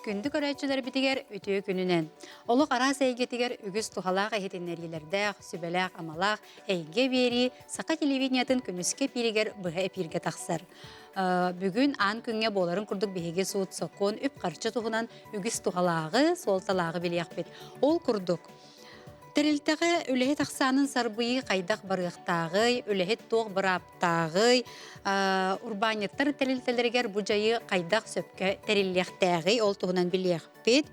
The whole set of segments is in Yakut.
Күндү көрөөччүлэрбитигэр үтүө күнүнэн! Олох араас эйгэтигэр үгүс туһалаах иһитиннэриилэрдээх, сүбэлээх-амалаах эйгэ биэрии саха телевидениетын күнүскү эпииригэр быһа эпииргэ тахсар. Бүгүн аан күҥҥэ буоларын курдук биһиги суут-сокуон, үп-харчы туһунан үгүс туһалааҕы, суолталааҕы билиэхпит. Ол курдук, Тэрилтэҕэ үлэһит ахсаанын сарбыйыы хайдах барыахтааҕый, үлэһит туох бырааптааҕый, урбаанньыттар тэрилтэлэригэр бу дьайыы хайдах сөпкө тэриллиэхтээҕий, ол туһунан билиэхпит.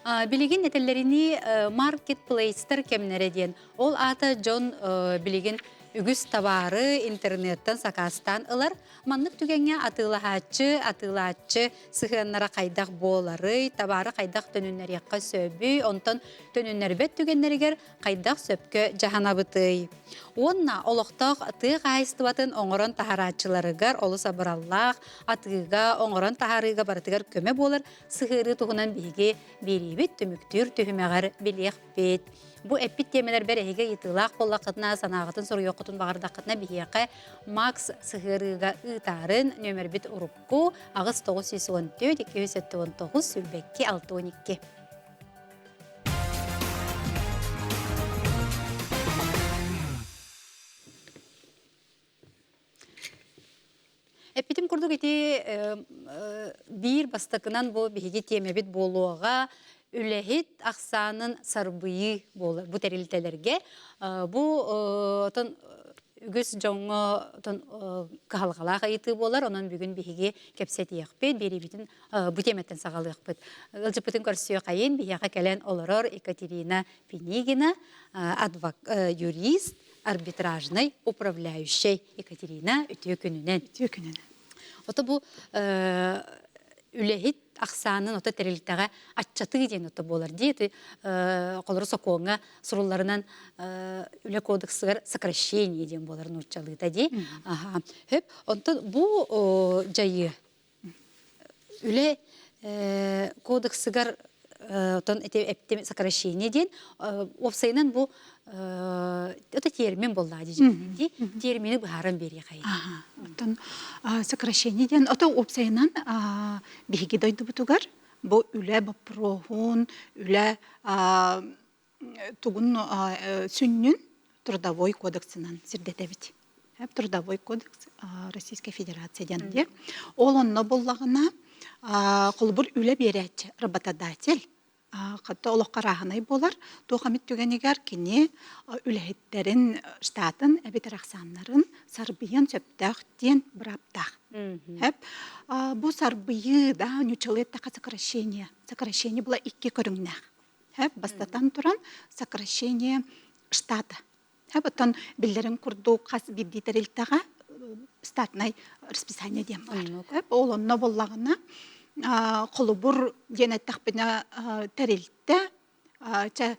Билигин этэллэринии маркетплейстэр кэмнэрэ диэн, ол аата дьон билигин үгүс табаары интернеттэн сакаастаан ылар. Маннык түгэҥҥэ атыылаһааччы, атыылааччы сыһыаннара хайдах буоларый, табаары хайдах төнүннэриэххэ сөбүй, онтон төнүннэрбэт түгэннэригэр хайдах сөпкө дьаһанабытый? Уонна олохтоох тыа хаһаайыстыбатын оҥорон таһарааччыларыгар олус абыраллаах, атыыга, оҥорон таһаарыыга барытыгар көмө буолар сыһыарыы туһунан биһиги биэриибит түмүктүүр түһүмэҕэр билиэхпит. Бу эппит тиэмэлэрбэр эһиги ыйытыылаах буоллаххытына, санааҕытын суруйуоххутун баҕардаххытына биһиэхэ Макс сыһыарыыга ыытаарын нүөмэрбит урукку 8914 279 22 62. Эппитим курдук ити биир бастакынан бу биһиги тиэмэбит буолуоҕа үлэһит ахсаанын сарбыйыы буолар бу тэрилтэлэргэ. Бу отон үгүс дьоҥҥо отон кыһалҕалаах ыйытыы буолар. Онон бүгүн биһиги кэпсэтиэхпит, биэриибитин бу тиэмэттэн саҕалыахпыт. Ыалдьыппытын көрсүөххэйин, биһиэхэ кэлэн олорор Екатерина Пинигина, юрист, арбитражнай управляющай Екатерина үтүө күнүнэн. Үтүө күнүнэн. Ото бу үлэһит ахсаанын ото тэрилтэҕэ аччатыы диэн ото буолар дии. Ити холору сокуоҥҥа сурулларынан үлэ кодексыгар сокращение диэн буолар нууччалыыта дии. Аха. Хөп. Онтон бу дьайыы Үлэ кодексыгар отон ити эптим сокращение диэн уопсайынан бу это термин буоллаа дии термини быһааран биэриэхэй. Оттон сокращение диэн ото уопсайынан биһиги дойдубутугар бу үлэ боппуруоһун, үлэ тугун сүнньүн трудовой кодексынан сирдэтэбит. Трудовой кодекс Российской Федерации диэн диye. Ол онно буллаҕына холобур үлэ биэрээччи работодатель хатта олоххо арааһынай буолар. Туох эмит түгэнигэр кини үлэһиттэрин штатын эбэтэр ахсааннарын сарбыйан сөптөөх диэн бырааптаах. Бу сарбыйыы да ньучалыы эттэххэ сокращение. Сокращение була икки көрүҥнээх. Бастатан туран, сокращение штата. Оттон биллэрин курдук хас биирдии тэрилтэҕэ штатнай расписание диэн баар. Ол онно буоллаҕына, холобур диэн эттэхпинэ, тэрилтэ чэ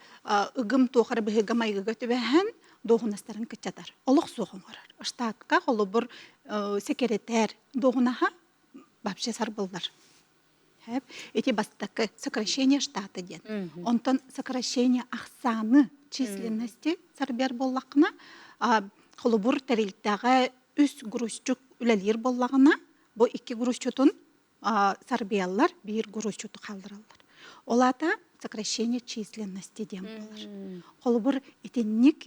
ыгым туох эрэ быһыыга-майгыга түбэһэн дуоһунастарын кыччатар. Олох суох оҥорор. Штатка холобур сэкирэтээр дуоһунаһа вообще сарбыллар. Ити бастакы сокращение штата диэн. Онтон сокращение ахсааны численности сарбыйар буоллаххына, холобур тэрилтэҕэ үс грузчук үлэлиир буоллаҕына, бу икки грузчутун сарбыйаллар, биир грузчуту хааллараллар. Ол аата сокращение численности диэн буолар. Холобур итинник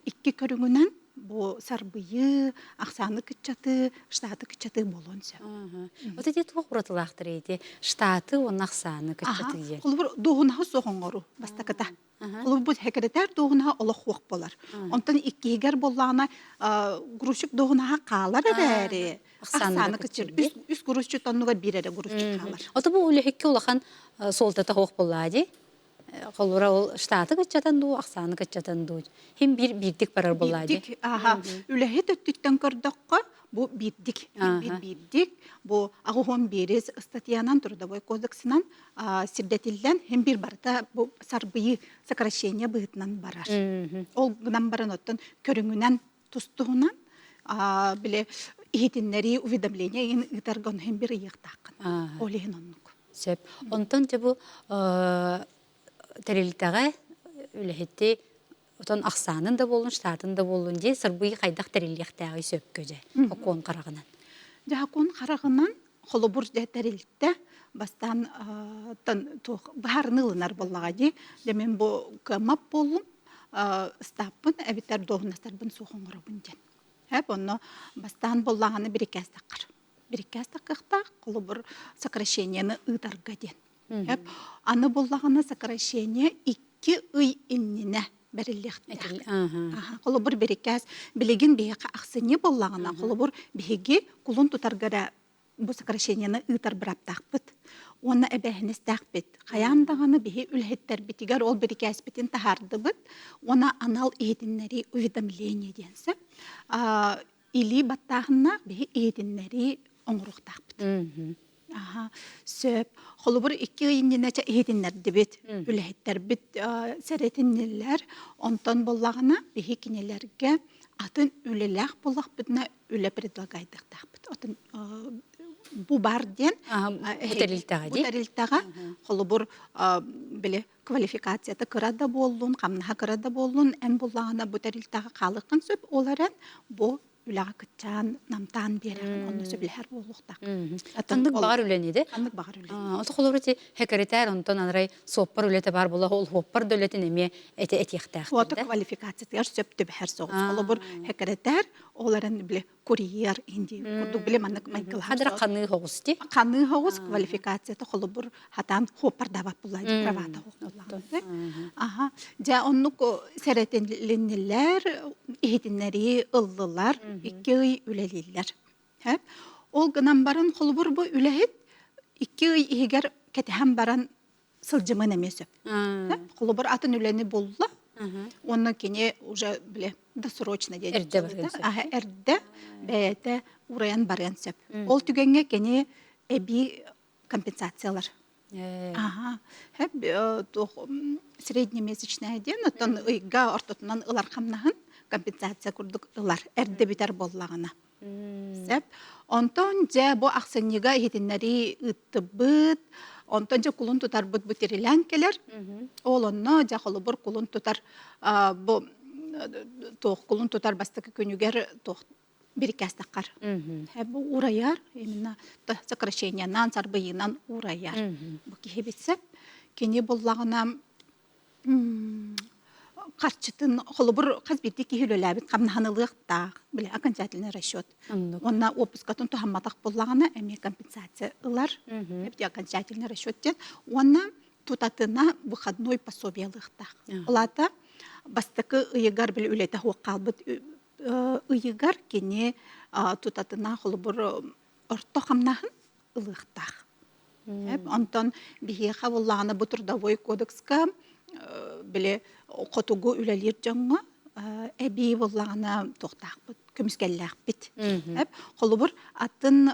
икки көрүҥүнэн бу сарбыйыы, ахсааны кыччатыы, штаты кыччатыы буолуон сөп. Вот эти туох уратылаахтар эти штаты уонна ахсааны кыччатыы диэн? Холобур, дуоһунаһы суох оҥоруу бастакыта. Холобур, бу секретарь дуоһунаһа олох суох буолар. Онтон иккиһигэр буоллаҕына грузчик дуоһунаһа хаалар эрээри, ахсааны кыччыр. Үс грузчик оннугар биир эрэ грузчик хаалар. Ото бу үлэһиккэ улахан суолтата суох буоллаа дии. Холобура ол штаты кыччатан дуу, ахсааны кыччатан дуу. Хим биир биирдик барар буоллаа дии. Биирдик, аха. Үлэһит өттүттэн көрдөххө, бу биирдик, биир биирдик, бу аҕыһон биирис ыстатыйанан трудовой кодексынан сирдэтиллэн хим биир барыта бу сарбыйыы сокращение быһыытынан барар. Ол гынан баран оттон көрүҥүнэн тустуһунан били иһитиннэрии уведомление иһин ыытарга ону хим бир ыйыахтааххын. Ол иһин оннук. Сөп. Онтон дьэ бу тэрилтэҕэ үлэһити отон ахсаанын да буоллун, штатын да буоллун дии сарбыйы хайдах тэриллиэхтээҕий сөпкө дьэ, окуон хараҕынан. Дьэ, окуон хараҕынан холобур дьэ тэрилтэ. Бастаан туох быһаарыныы ылынар буоллаҕа дии. Дьэ мин бу кыаммат буоллум, ыстааппын эбэтэр дуоһунастарбын суох оҥоробун диэн. Эп онно бастаан буоллаҕына бирикээс таххар. Бирикээс таххыахтаах, холобур, сокращениены ыытарга диэн. Эп аны буоллаҕына сокращение 2 ый иннинэ бэриллиэхтээх. Холобур, бирикээс билигин биһиэхэ ахсынньы буоллаҕына, холобур, биһиги кулун тутарга эрэ бу сокращениены ыытар бырааптаахпыт уонна эбээһинэстээхпит. Хайаан даҕаны биһи үлэһиттэрбитигэр ол бирикээспитин таһаардыбыт уонна анал иһитиннэрии уведомление диэн сөп. Илии баттааһыннаах биһи иһитиннэрии оҥоруохтаахпыт. Аха, сөп. Холобур, 2 ый иннинэ иһитиннэрдибит. Үлэһиттэрбит сэрэтиннилэр. Онтон буоллаҕына биһи кинилэргэ атын үлэлээх буоллахпытына үлэ предлагайдыахтаахпыт. Отон бу бар диэн бу тэрилтэҕэ бу тэрилтэҕэ холобур били квалификацията кыра да буоллун, хамнаһа кыра да буоллун, эн буллаҕына бу тэрилтэҕэ хаалыаххын сөп, ол эрэн бу үлэҕэ кыччаан, намтаан биэрэҕин, онно сөбүлэһэр буолуохтаах. Ханнык баҕар үлэни де? Ханнык баҕар үлэни. Ото холобур ити секретарь онтон анарай суоппар үлэтэ баар буола ол суоппар да үлэтин эмиэ эти этиэхтээхтэр Ото квалификациятыгар сөп түбэһэр соҕус. Холобур, секретарь ол эрэн били курьер инди курдук били маннык майгылаһар Хадра ханыы хоҕус ти? Ханыы хоҕус квалификацията холобур хатаан хуоппардаабат булла правата хуоппарлаах. Аха. Дьэ оннук сэрэтиннилэр, иһитиннэрии ыллылар, 2 ый үлэлииллэр. Ол гынан баран холобур бу үлэһит 2 ый иһигэр кэтэһэн баран сылдьымын эмиэ сөп. Холобур атын үлэни булла, уонна кини уже бile досрочно диэн эрдэ барыан сөп. Эрдэ бэйэтэ урайан барыан сөп. Ол түгэҥҥэ кини эбии компенсациялар. Аха. Хэп туох среднемесячная диэн, оттон ыйга ортотунан ылар хамнаһын компенсация курдук ылар. Эрдэ бүтэр буоллаҕына. Сөп. Онтон дьэ бу ахсынньыга иһитиннэрии ыыттыбыт. Онтон дьэ кулун тутарбыт бу тирилээн кэлэр. Ол онно дьэ холобур кулун тутар бу туох кулун тутар бастакы күнүгэр туох бирикээстэххэр. Бу уурайар, именно сокращениенан, сарбыйыынан уурайар. Бу киһи битсеп. Кини буллаҕына харчытын холобур хас биирдии киһи үлэлээбит хамнаһын ылыахтаах, били окончательный расчет. Уонна уоппускатын туһамматах буоллаҕына эмиэ компенсация ылар, эбити окончательный расчет диэн. Уонна тутатына выходной пособие ылыахтаах. Ол аата бастакы ыйыгар били үлэтэ суох хаалбыт ыйыгар кини тутатына холобур орто хамнаһын ылыахтаах. Онтон биһиэхэ буоллаҕына бу трудовой кодекска били хотугу үлэлиир дьоҥҥо эбии буоллаҕына туохтаахпыт, көмүскэллээхпит. Холобур, атын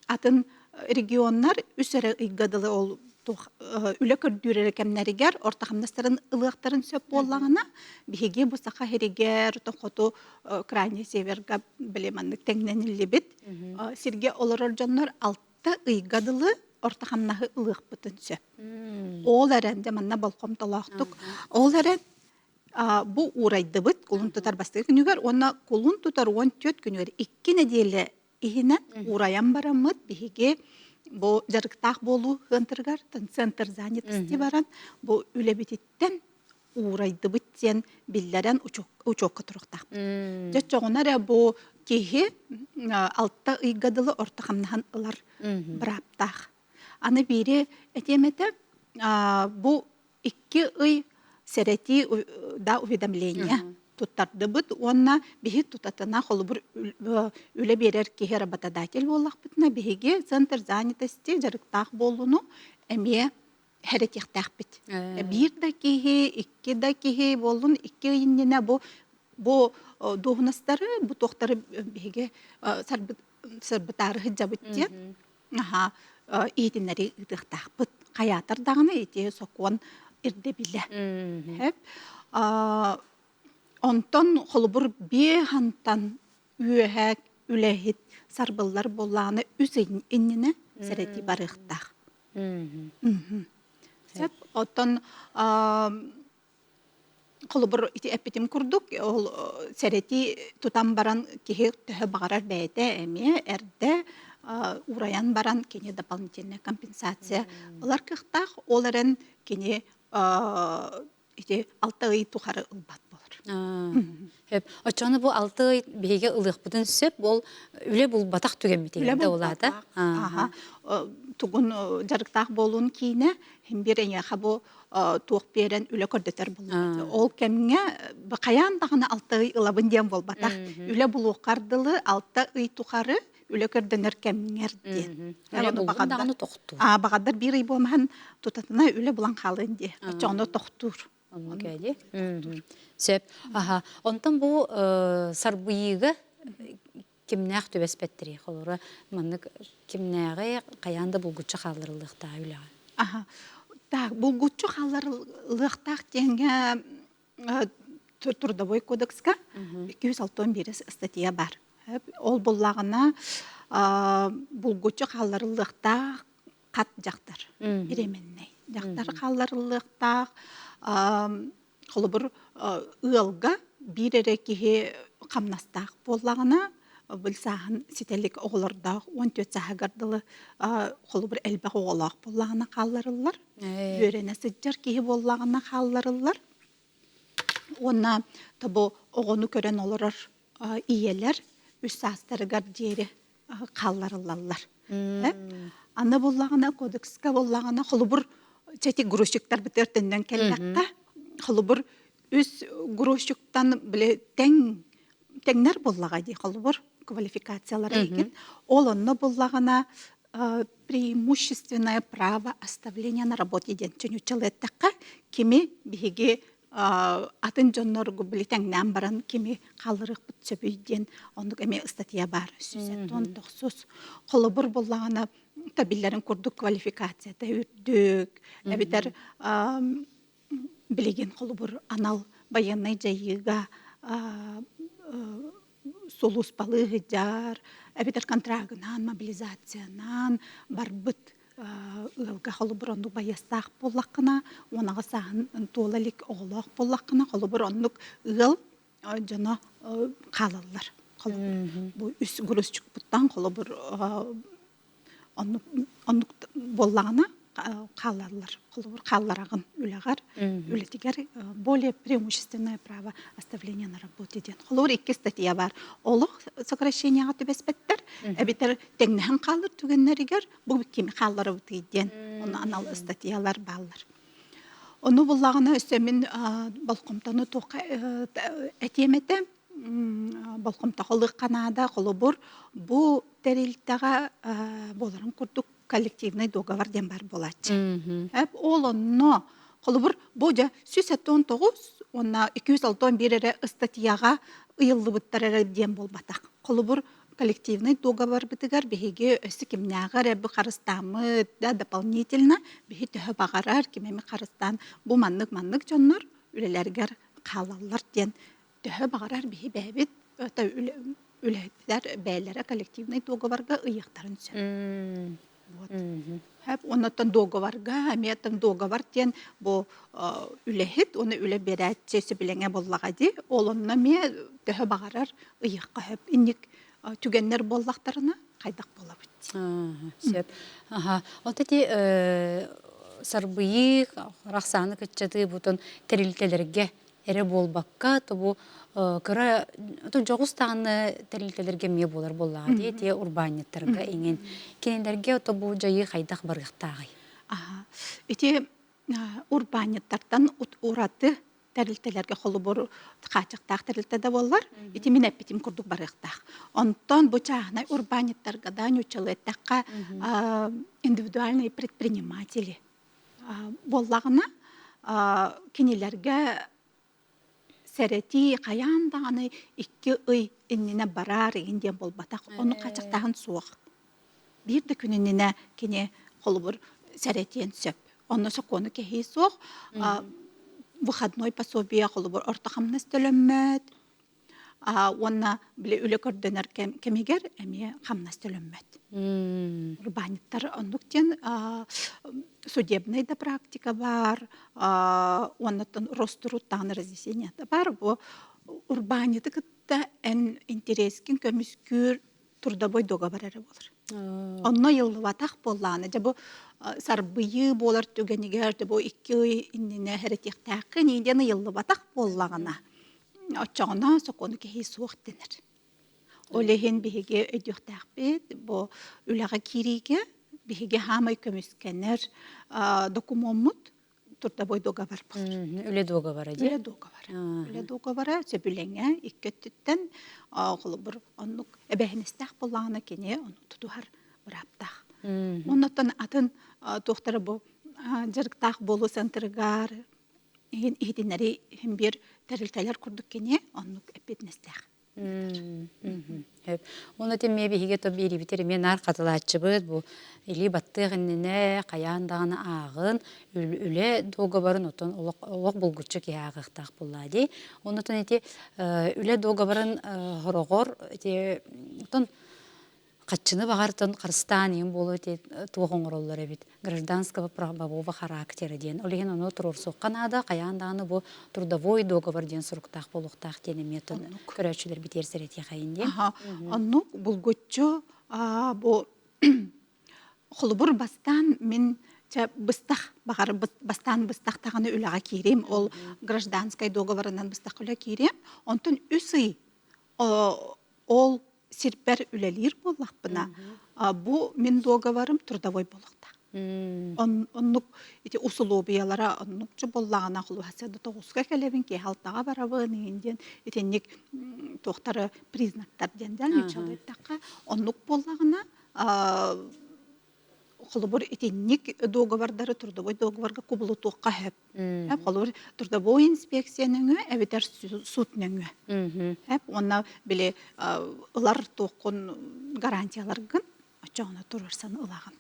атын регионнар үс эрэ ыйга дылы ол туох үлэ көрдүүр эрэ кэмнэригэр орто хамнастарын ылыахтарын сөп буоллаҕына, биһиги бу Саха сиригэр, хоту крайний северга били маннык тэҥнэниллибит сиргэ олорор дьоннор 6 ыйга дылы орто хамнаһы ылыахпытын сөп. Ол эрэн, дьэ манна болҕомтолоохтук, ол эрэн бу уурайдыбыт кулун тутар бастакы күнүгэр уонна кулун тутар 14 күнүгэр 2 нэдиэлэ иһинэн уурайан бараммыт биһиги бу дьарыктаах буолуу центрыгар центр занятости баран бу үлэбититтэн уурайдыбыт диэн биллэрэн учуокка туруохтаахпыт. Дьэ оччоҕуна эрэ бу киһи 6 ыйга дылы орто хамнаһын ылар бырааптаах. Аны биири этиэм этэ, бу 2 ый сэрэтии да уведомление туттардыбыт уонна биһи тутатына холобур үлэ биэрэр киһи работодатель буоллахпытына биһиги центр занятости дьарыктаах буолууну эмиэ хэрэтиэхтээхпит. Биир да киһи, 2 да киһи буоллун, 2 ый иннинэ бу дуоһунастары, бу туохтары биһиги сарбытаары сылдьабыт диэн аха иһитиннэри ыытыахтаахпыт. Хайаатар даҕаны ити сокуон ирдэбилэ. Онтон холобур биэһантан үөһэ үлэһит сарбыллар буоллаҕына үс иннинэ сэрэтии барыахтаах. Сөп. Оттон холобур ити эппитим курдук, ол сэрэтии тутан баран киһи төһө баҕарар бэйэтэ эмиэ эрдэ Уурайан баран кини дополнительная компенсация ылар кыахтаах. Ол эрэн кини ити 6 ый тухары ылбат болар. Хөп. Оччону бу 6 ый биһиги ылыахпытын сөп, ол үлэ булбатах түгэммитигэр Үлэ да улаата. булбатах. Аха. Тугун дьарыктаах буолуун киинэ хим бир эйиэхэ бу туох биэрэн үлэ көрдөтөр буоллаҕа. Ол кэмҥэ хайаан даҕаны 6 ый ылабын диэн буолбатах. Үлэ булуоххар дылы 6 ый тухары үлэ көрдөнөр кэмҥэр диэн. Үлэ булгун даҕаны тохтуур. Аа баҕардар биир ый буолмаһан тутатына үлэ булан хаалыан диэ. Оччоҕуна тохтуур. Оннук ээди. Сөп. Аха. Онтон бу сарбыйыыга кимнээх түбэспэттэрий? Холобура, маннык кимнээҕи хайаан да булгуччу хаалларыллыахтаах үлэҕэ. Аха. Так, булгуччу хаалларыллыахтаах диэҥҥэ Трудовой кодекска 261 статья бар. Ол буллаҕына булгуччу хаалларыллыахтаах хат дьахтар беременнэй дьахтар хаалларыллыахтаах холобур ыалга биир эрэ киһи хамнастаах буоллаҕына бил сааһын ситэлик оҕолордоох 14 сааһыгар дылы холобур элбэх оҕолоох буоллаҕына хаалларыллар үөрэнэ сылдьар киһи буоллаҕына хаалларыллар уонна тобу оҕону көрөн олорор ийэлэр үс саастарыгар диэри хаалларыллаллар. Аны буллаҕына кодекска буллаҕына холобур чэти грузчиктарбытыгар төннөн кэллэххэ холобур үс грузчиктан били тэҥ тэҥнэр буоллаҕа дии холобур квалификациялара игин ол онно буллаҕына преимущественное право оставления на работе диэн чөнүччэлы эттэххэ кими биһиги атын дьоннорго били тэҥнээн баран кими хаалларыахпыт сөбүй диэн оннук эмиэ ыстатыйа баар 109 холобур буллаҕына биллэрин курдук квалификацията үрдүк эбэтэр билигин холобур анал байыаннай дьайыыга сулууспалыы сылдьар эбэтэр контрагынан мобилизациянан барбыт ыалга холобур оннук байыастаах буоллаххына 18 сааһын туола илик оҕолоох буоллаххына холобур оннук ыал дьоно хаалаллар холобур бу үс грузчикпуттан холобур оннук оннук буоллаҕына хаалаллар холобур хааллараҕын үлэҕэр үлэтигэр более преимущественное право оставления на работе диэн холобур икки статья бар олох сокращениеҕа түбэспэттэр эбэтэр тэҥнэһэн хаалар түгэннэригэр бу кими хаалларабытый диэн ону анал ыстатыйалар бааллар ону буллаҕына өссө мин болҕомтону туохха этиэм этэ болҕомтоҕо ылыахха наада холобур бу тэрилтэҕэ буоларын курдук коллективный договор диэн бар буолааччы. Ол онно холобур бу дьэ 179 уонна 261 эрэ ыстатыйаҕа ыйыллыбыттар эрэ диэн буолбатах. Холобур коллективный договорбытыгар биһиги өссө кимнээҕи эрэ бу харыстааммыт да дополнительно биһи төһө баҕарар ким эми харыстаан бу маннык-маннык дьоннор үлэлэригэр хаалаллар диэн төһө баҕарар биһи бэйэбит үлэһиттэр бэйэлэрэ коллективнай договорга ыйыахтарын сөп. Вот. Оннуттан договорга эмиэ договор диэн бу үлэһит уонна үлэ биэрээччи сөбүлэҥэ буоллаҕа дии. Ол онно эмиэ төһө баҕарар ыйыахха сөп. Инник түгэннэр буоллахтарына хайдах буолабыт Сөп. Аха. Вот эти сарбыйыы, рахсааны кыччатыы бутун тэрилтэлэргэ эрэ буолбакка, тобу кыра дьоҕус даҕаны тэрилтэлэргэ эмиэ буолар буоллаҕа дии, тиэ урбаанньыттарга иҥин. Кинилэргэ тобу дьайыы хайдах барыахтааҕый? Ити урбаанньыттартан ураты тэрилтэлэргэ холобур хааччахтаах тэрилтэ да буоллар, ити мин эппитим курдук барыахтаах. Онтон бу чааһынай урбаанньыттарга да ньуччалыы эттэххэ индивидуальные предприниматели буоллаҕына кинилэргэ сэрэтии хайаан даҕаны 2 ый иннинэ бараар игин диэн буолбатах. Ону хааччахтааһын суох. Биир да күн иннинэ кини холобур сэрэтиэн сөп. Онно сокуону кэһии суох. Выходной пособие холобур орто хамнас төлөммөт, уонна били үлэ көрдөнөр кэмигэр эмиэ хамнас төлөммөт. Урбаанньыттар оннук диэн судебнай да практика бар, уоннаттан Роструд даҕаны разъяснение да бар. Бу урбаанньыты кытта эн интэриэскин көмүскүүр трудовой договор эрэ буолар. Онно ыйыллыбатах буоллаҕына, дьэ бу сарбыйыы буолар түгэнигэр, дьэ бу 2 ый иннинэ эрэтиэхтээххин диэн ыйыллыбатах буоллаҕына, оччоҕуна сокуону кэһии суох дэнэр. Ол иһин биһиги өйдүөхтээхпит, бу үлэҕэ киириигэ биһиги хаамай көмүскэнэр докумуоммут трудовой договор буолар. Үлэ дуогабара дии. Үлэ дуогабара. Үлэ дуогабара сөбүлэҥэ икки өттүттэн холобур оннук эбээһинэстээх буоллаҕына кини ону тутуһар бырааптаах. Оннуттан атын туохтара бу дьарыктаах буолуу центрыгар иһитиннэри иһин биир тэрилтэлэр курдук кини оннук эппиэтинэстээх. Сөп. Уонна эмиэ биһиги то биэрибитэр эмиэ наар хатылааччыбыт бу илии баттыах иннинэ хайаан даҕаны ааҕын үлэ дуогабарын отон олох олох булгуччу киһи ааҕыахтаах буоллаа дии. Оннотон ити үлэ дуогабарын хороҕор ити отон Хаччыны баҕартан харыстаан иһин буолуо ити туох оҥороллор эбит гражданского правового характера диэн. Ол иһин ону туруорсуохха наада, хайаан даҕаны бу трудовой договор диэн суруктаах буолуохтаах диэн эмиэ көрөөччүлэр битиэр сэрэтиэхэйин диэн. Оннук булгуччу бу холобур бастаан мин чэ быстах баҕар бастаан быстах даҕаны үлэҕэ киириим ол гражданскай договорынан быстах үлэ киириэм онтон 3 ый ол сирбэр үлэлиир буоллахпына, бу мин дуогабарым трудовой буолуохтаах. Оннук ити усулуобуйалара оннукчу буоллаҕына холуһасыада 9-ка кэлэбин, киэһэ 6-ҕа барабын иҥин диэн итинник туохтары признактар диэн диэн нууччалыы эттэххэ оннук буоллаҕына холобур итинник дуогабардары трудовой договорга кубулутуохха сөп. Холобур трудовой инспекция нөҥүө эбэтэр суут нөҥүө. Уонна били ылар туоххун гарантияларгын оччоҕуна туруорсан ылаҕын.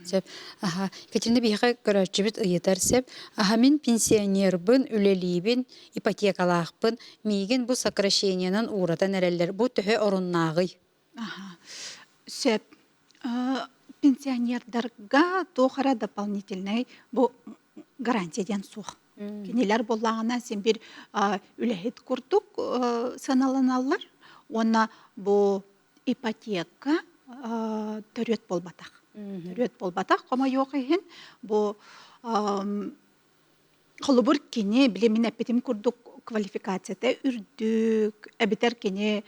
Сөп. Аха. Екатерина биһиэхэ көрөөччүбүт ыйытар сөп. Аха мин пенсионербын, үлэлиибин, ипотекалаахпын. Миигин бу сокращениенан ууратан эрэллэр. Бу төһө оруннааҕый? Сөп. Пенсионердарга туох эрэ дополнительнай бу гарантия диэн суох. Кинилэр буоллаҕына син биир үлэһит курдук сыаналаналлар уонна бу ипотека төрүөт буолбатах. Төрүөт буолбатах, хомойуох иһин бу Холобур, кини, били мин эппитим курдук, квалификацията үрдүк, эбэтэр кини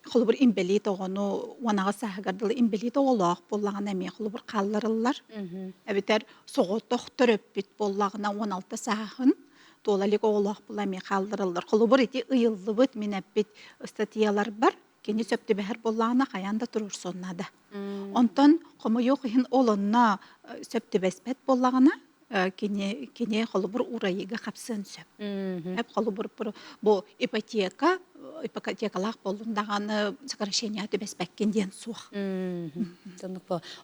холобур, инбэлиит оҕону 18 сааһыгар дылы инбэлиит оҕолоох буоллаҕына эмиэ холобур хаалларыллар. Эбэтэр соҕотох төрөппүт буоллаҕына 16 сааһын туола илик оҕолоох буолла эмиэ хаалларыллар. Холобур, ити ыйыллыбыт мин эппит ыстатыйаларбар кини сөп түбэһэр буоллаҕына хайаан да туруорсуон наада. Онтон хомойуох иһин ол онно сөп түбэспэт буоллаҕына кини кини холобур урайыыга хапсыан сөп. Холобур бу ипотека ипотекалаах буоллун даҕаны сокращение түбэспэккин диэн суох.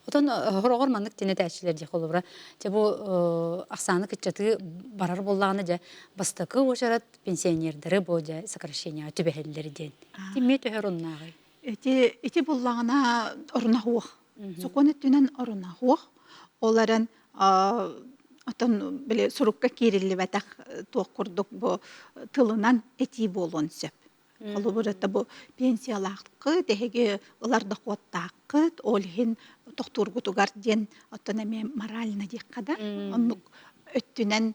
Отон хороҕор маннык тинэтээччилэр дии холобура дьэ бу ахсааны кыччатыы барар буоллаҕына дьэ бастакы уочарат пенсионердары бу дьэ сокращение түбэһэллэр диэн. Тиммиэ төһө оруннааҕый? Ити ити буллаҕына оруна суох. Сокуон өттүнэн оруна суох. Ол эрэн отон били сурукка киириллибэтэх туох курдук бу тылынан этии буолуон сөп. Холобур, это бу пенсиялааххыт, эһиги ылар дохуоттааххыт, ол иһин тохтуургутугар диэн оттон эмиэ морально диэххэ да, оннук өттүнэн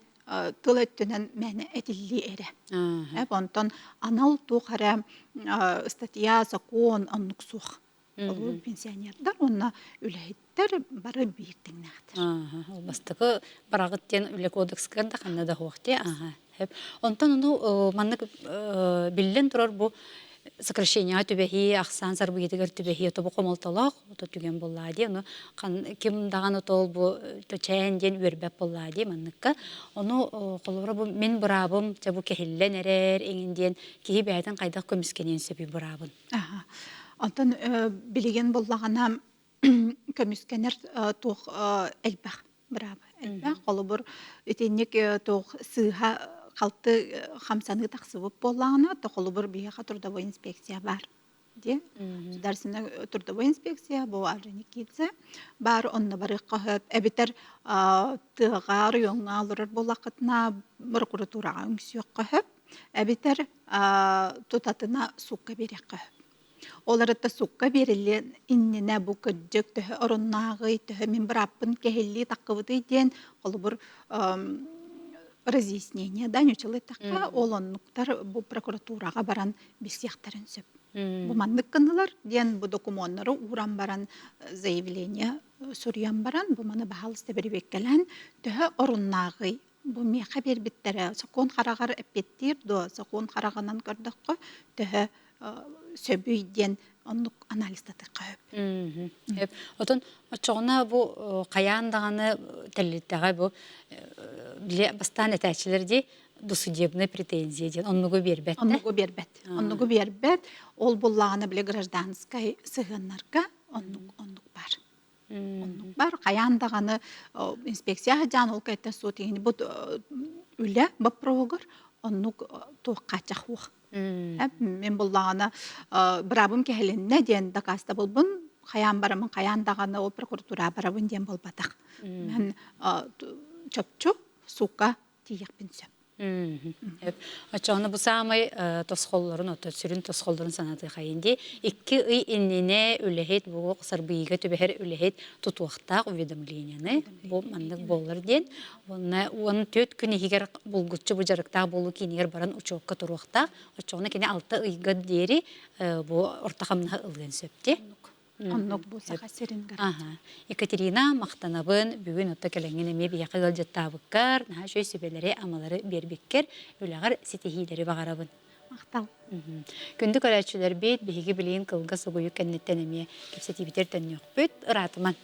тыл өттүнэн мээнэ этиллии эрэ. Онтон анал туох эрэ ыстатыйа, сокуон оннук суох. Ол пенсионердар уонна үлэһиттэр бары биир тэҥнээхтэр. Ол бастакы бараҕыт диэн үлэ кодекскар да ханна да суох дии. Онтон ону маннык биллэн турар бу сокращениеҕа түбэһии, ахсаан сарбыйытыгар түбэһии тобу хомолтолоох ото түгэн буоллаа дии. Ону ким даҕаны тол бу чээн диэн үөрбэт буоллаа дии манныкка. Ону холобура бу мин быраабым чэ бу кэһиллэн эрэр эҥин диэн киһи бэйэтин хайдах көмүскэниэн сөбүй быраабын. Онтон билигин буллаҕына көмүскэнэр туох элбэх бырааба элбэх. Холобур, итинник туох сыыһа халты хамсаныы тахсыбыт буоллаҕына, то холобур биһиэхэ трудовой инспекция баар диэн. Государственная трудовой инспекция бу Орджоникидзе баар онно барыахха сөп. Эбэтэр тыаҕа, оройуоҥҥа олорор буоллаххытына прокуратураҕа үҥсүөххэ сөп. Эбэтэр тутатына суукка биэриэххэ сөп. Ол арыта сукка биэриллиэн иннинэ бу кырдьык төһө оруннааҕый, төһө мин бырааппын кэһиллии таххыбытый диэн холобур разъяснение да ньучалыйтахха ол оннуктар бу прокуратураҕа баран билсиэхтэрин сөп. Бу маннык гыннылар диэн бу докумуоннары ууран баран заявление суруйан баран бу маны баһаалыста бэрэбиэркэлээн төһө оруннааҕый бу миэхэ биэрбиттэрэ сокуон хараҕар эппиэттиир дуо сокуон хараҕынан көрдөххө төһө сөбүй диэн оннук анализтатыахха сөп. Отон оччоҕуна бу хайаан даҕаны тэрилтэҕэ бу били бастаан этээччилэр дии досудебная претензия диэн оннугу биэрбэт. Оннугу биэрбэт. Оннугу биэрбэт. Ол буллаҕына били гражданскай сыһыаннарга оннук оннук бар. Оннук бар. Хайаан даҕаны инспекция сылдьан ол кэттэ суот иһини бу үлэ боппуруоһугар оннук туох хааччах суох. Мин буллаҕына быраабым кэһилиннэ диэн дакаастабылбын хайаан барамын хайаан даҕаны ол прокуратура барабын диэн буолбатах. Мен чопчу суукка тиийиэхпин сөп. Оччоҕуна бу саамай тосхоллорун, ото сүрүн тосхоллорун санатыахайын дии. 2 ый иннинэ үлэһит бу сарбыйыыга түбэһэр үлэһит тутуохтаах уведомленияны бу маннык буолар диэн. Уонна 14 күн иһигэр булгуччу бу дьарыктаах буолуу киинигэр баран учуокка туруохтаах. Оччоҕуна кини 6 ыйга диэри бу орто хамнаһы ылыан сөп дии. Оннук бу Саха сирин Аха. Екатерина, махтанабын. Бүгүн отто кэлэҥҥин эмиэ биһиэхэ ыалдьыттаабыккар, наһаа үчүгэй сүбэлэри-амалары биэрбиккэр, үлэҕэр ситиһиилэри баҕарабын. Махтал. Күндү көрөөччүлэрбит, биһиги билигин кылгас угуйук кэнниттэн эмиэ кэпсэтиибитигэр төннүөхпүт. Ыраатыман.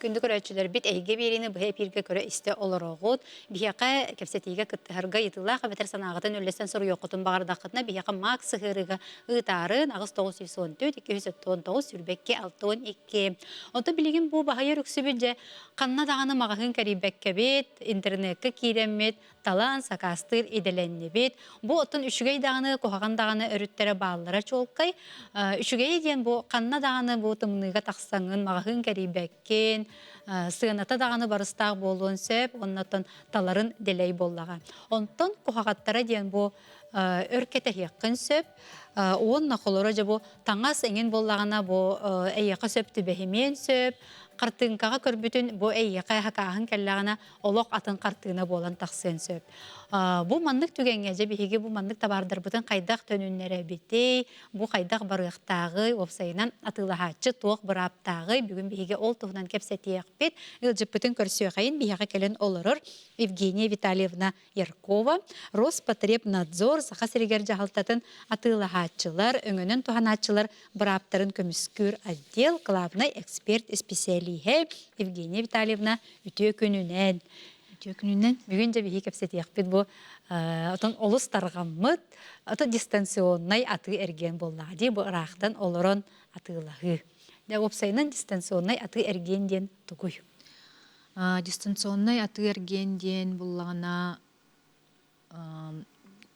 Күндү көрөөччүлэрбит, эһиги биэриини быһа эпииргэ көрө-истэ олороҕут. Биһиэхэ кэпсэтиигэ кыттыһарга ыйытыылаах эбэтэр санааҕытын үллэстэн суруйуоххутун баҕардаххытына, биһиэхэ Макс сыһыарыыга ыытаарын 8914 279 22 62. Онтон билигин бу баһыйар үксүбүт дьэ ханна даҕаны маҕаһыын кэрийбэккэбит, интернеккэ киирэммит, талаан сакаастыыр идэлэннибит. Бу оттон үчүгэй даҕаны, куһаҕан даҕаны өрүттэрэ бааллара чуолкай. Үчүгэйэ диэн бу ханна даҕаны бу тымныыга тахсаҥҥын, маҕаһыын кэрийбэккин, сыаната даҕаны барыстаах буолуон сөп, оннотон таларын дэлэй буоллаҕа. Онтон куһаҕаттара диэн бу өр кэтэһиэххин сөп. Уонна холоро дьэ бу таҥас эҥин буоллаҕына бу эйиэхэ сөп түбэһимиэн сөп. Хартыыҥкаҕа көрбүтүн бу эйиэхэ хакааһын кэллэҕинэ олох атын хартыына буолан тахсыан сөп. Бу маннык түгэҥҥэ дьэ биһиги бу маннык табаардарбытын хайдах төнүннэрэбитий, бу хайдах барыахтааҕый, уопсайынан атыылаһааччы туох бырааптааҕый, бүгүн биһиги ол туһунан кэпсэтиэхпит. Ыалдьыппытын көрсүөхэйин биһиэхэ кэлэн олорор Евгения Витальевна Яркова, Роспотребнадзор Саха сиригэр дьаһалтатын атыылаһааччылар, өҥөнөн туһанааччылар бырааптарын көмүскүүр отдел главнай эксперт-исписэлииһэ Евгения Витальевна үтүө күнүнэн. Үтүө күнүнэн. Бүгүн дьэ биһи кэпсэтиэхпит бу отон олус тарҕаммыт, ото дистанционнай атыы эргиэн буоллаҕа дии бу ыраахтан олорон атыылаһыы. Дьэ уопсайынан дистанционнай атыы эргиэн диэн тугуй? Дистанционнай атыы эргиэн диэн буллаҕына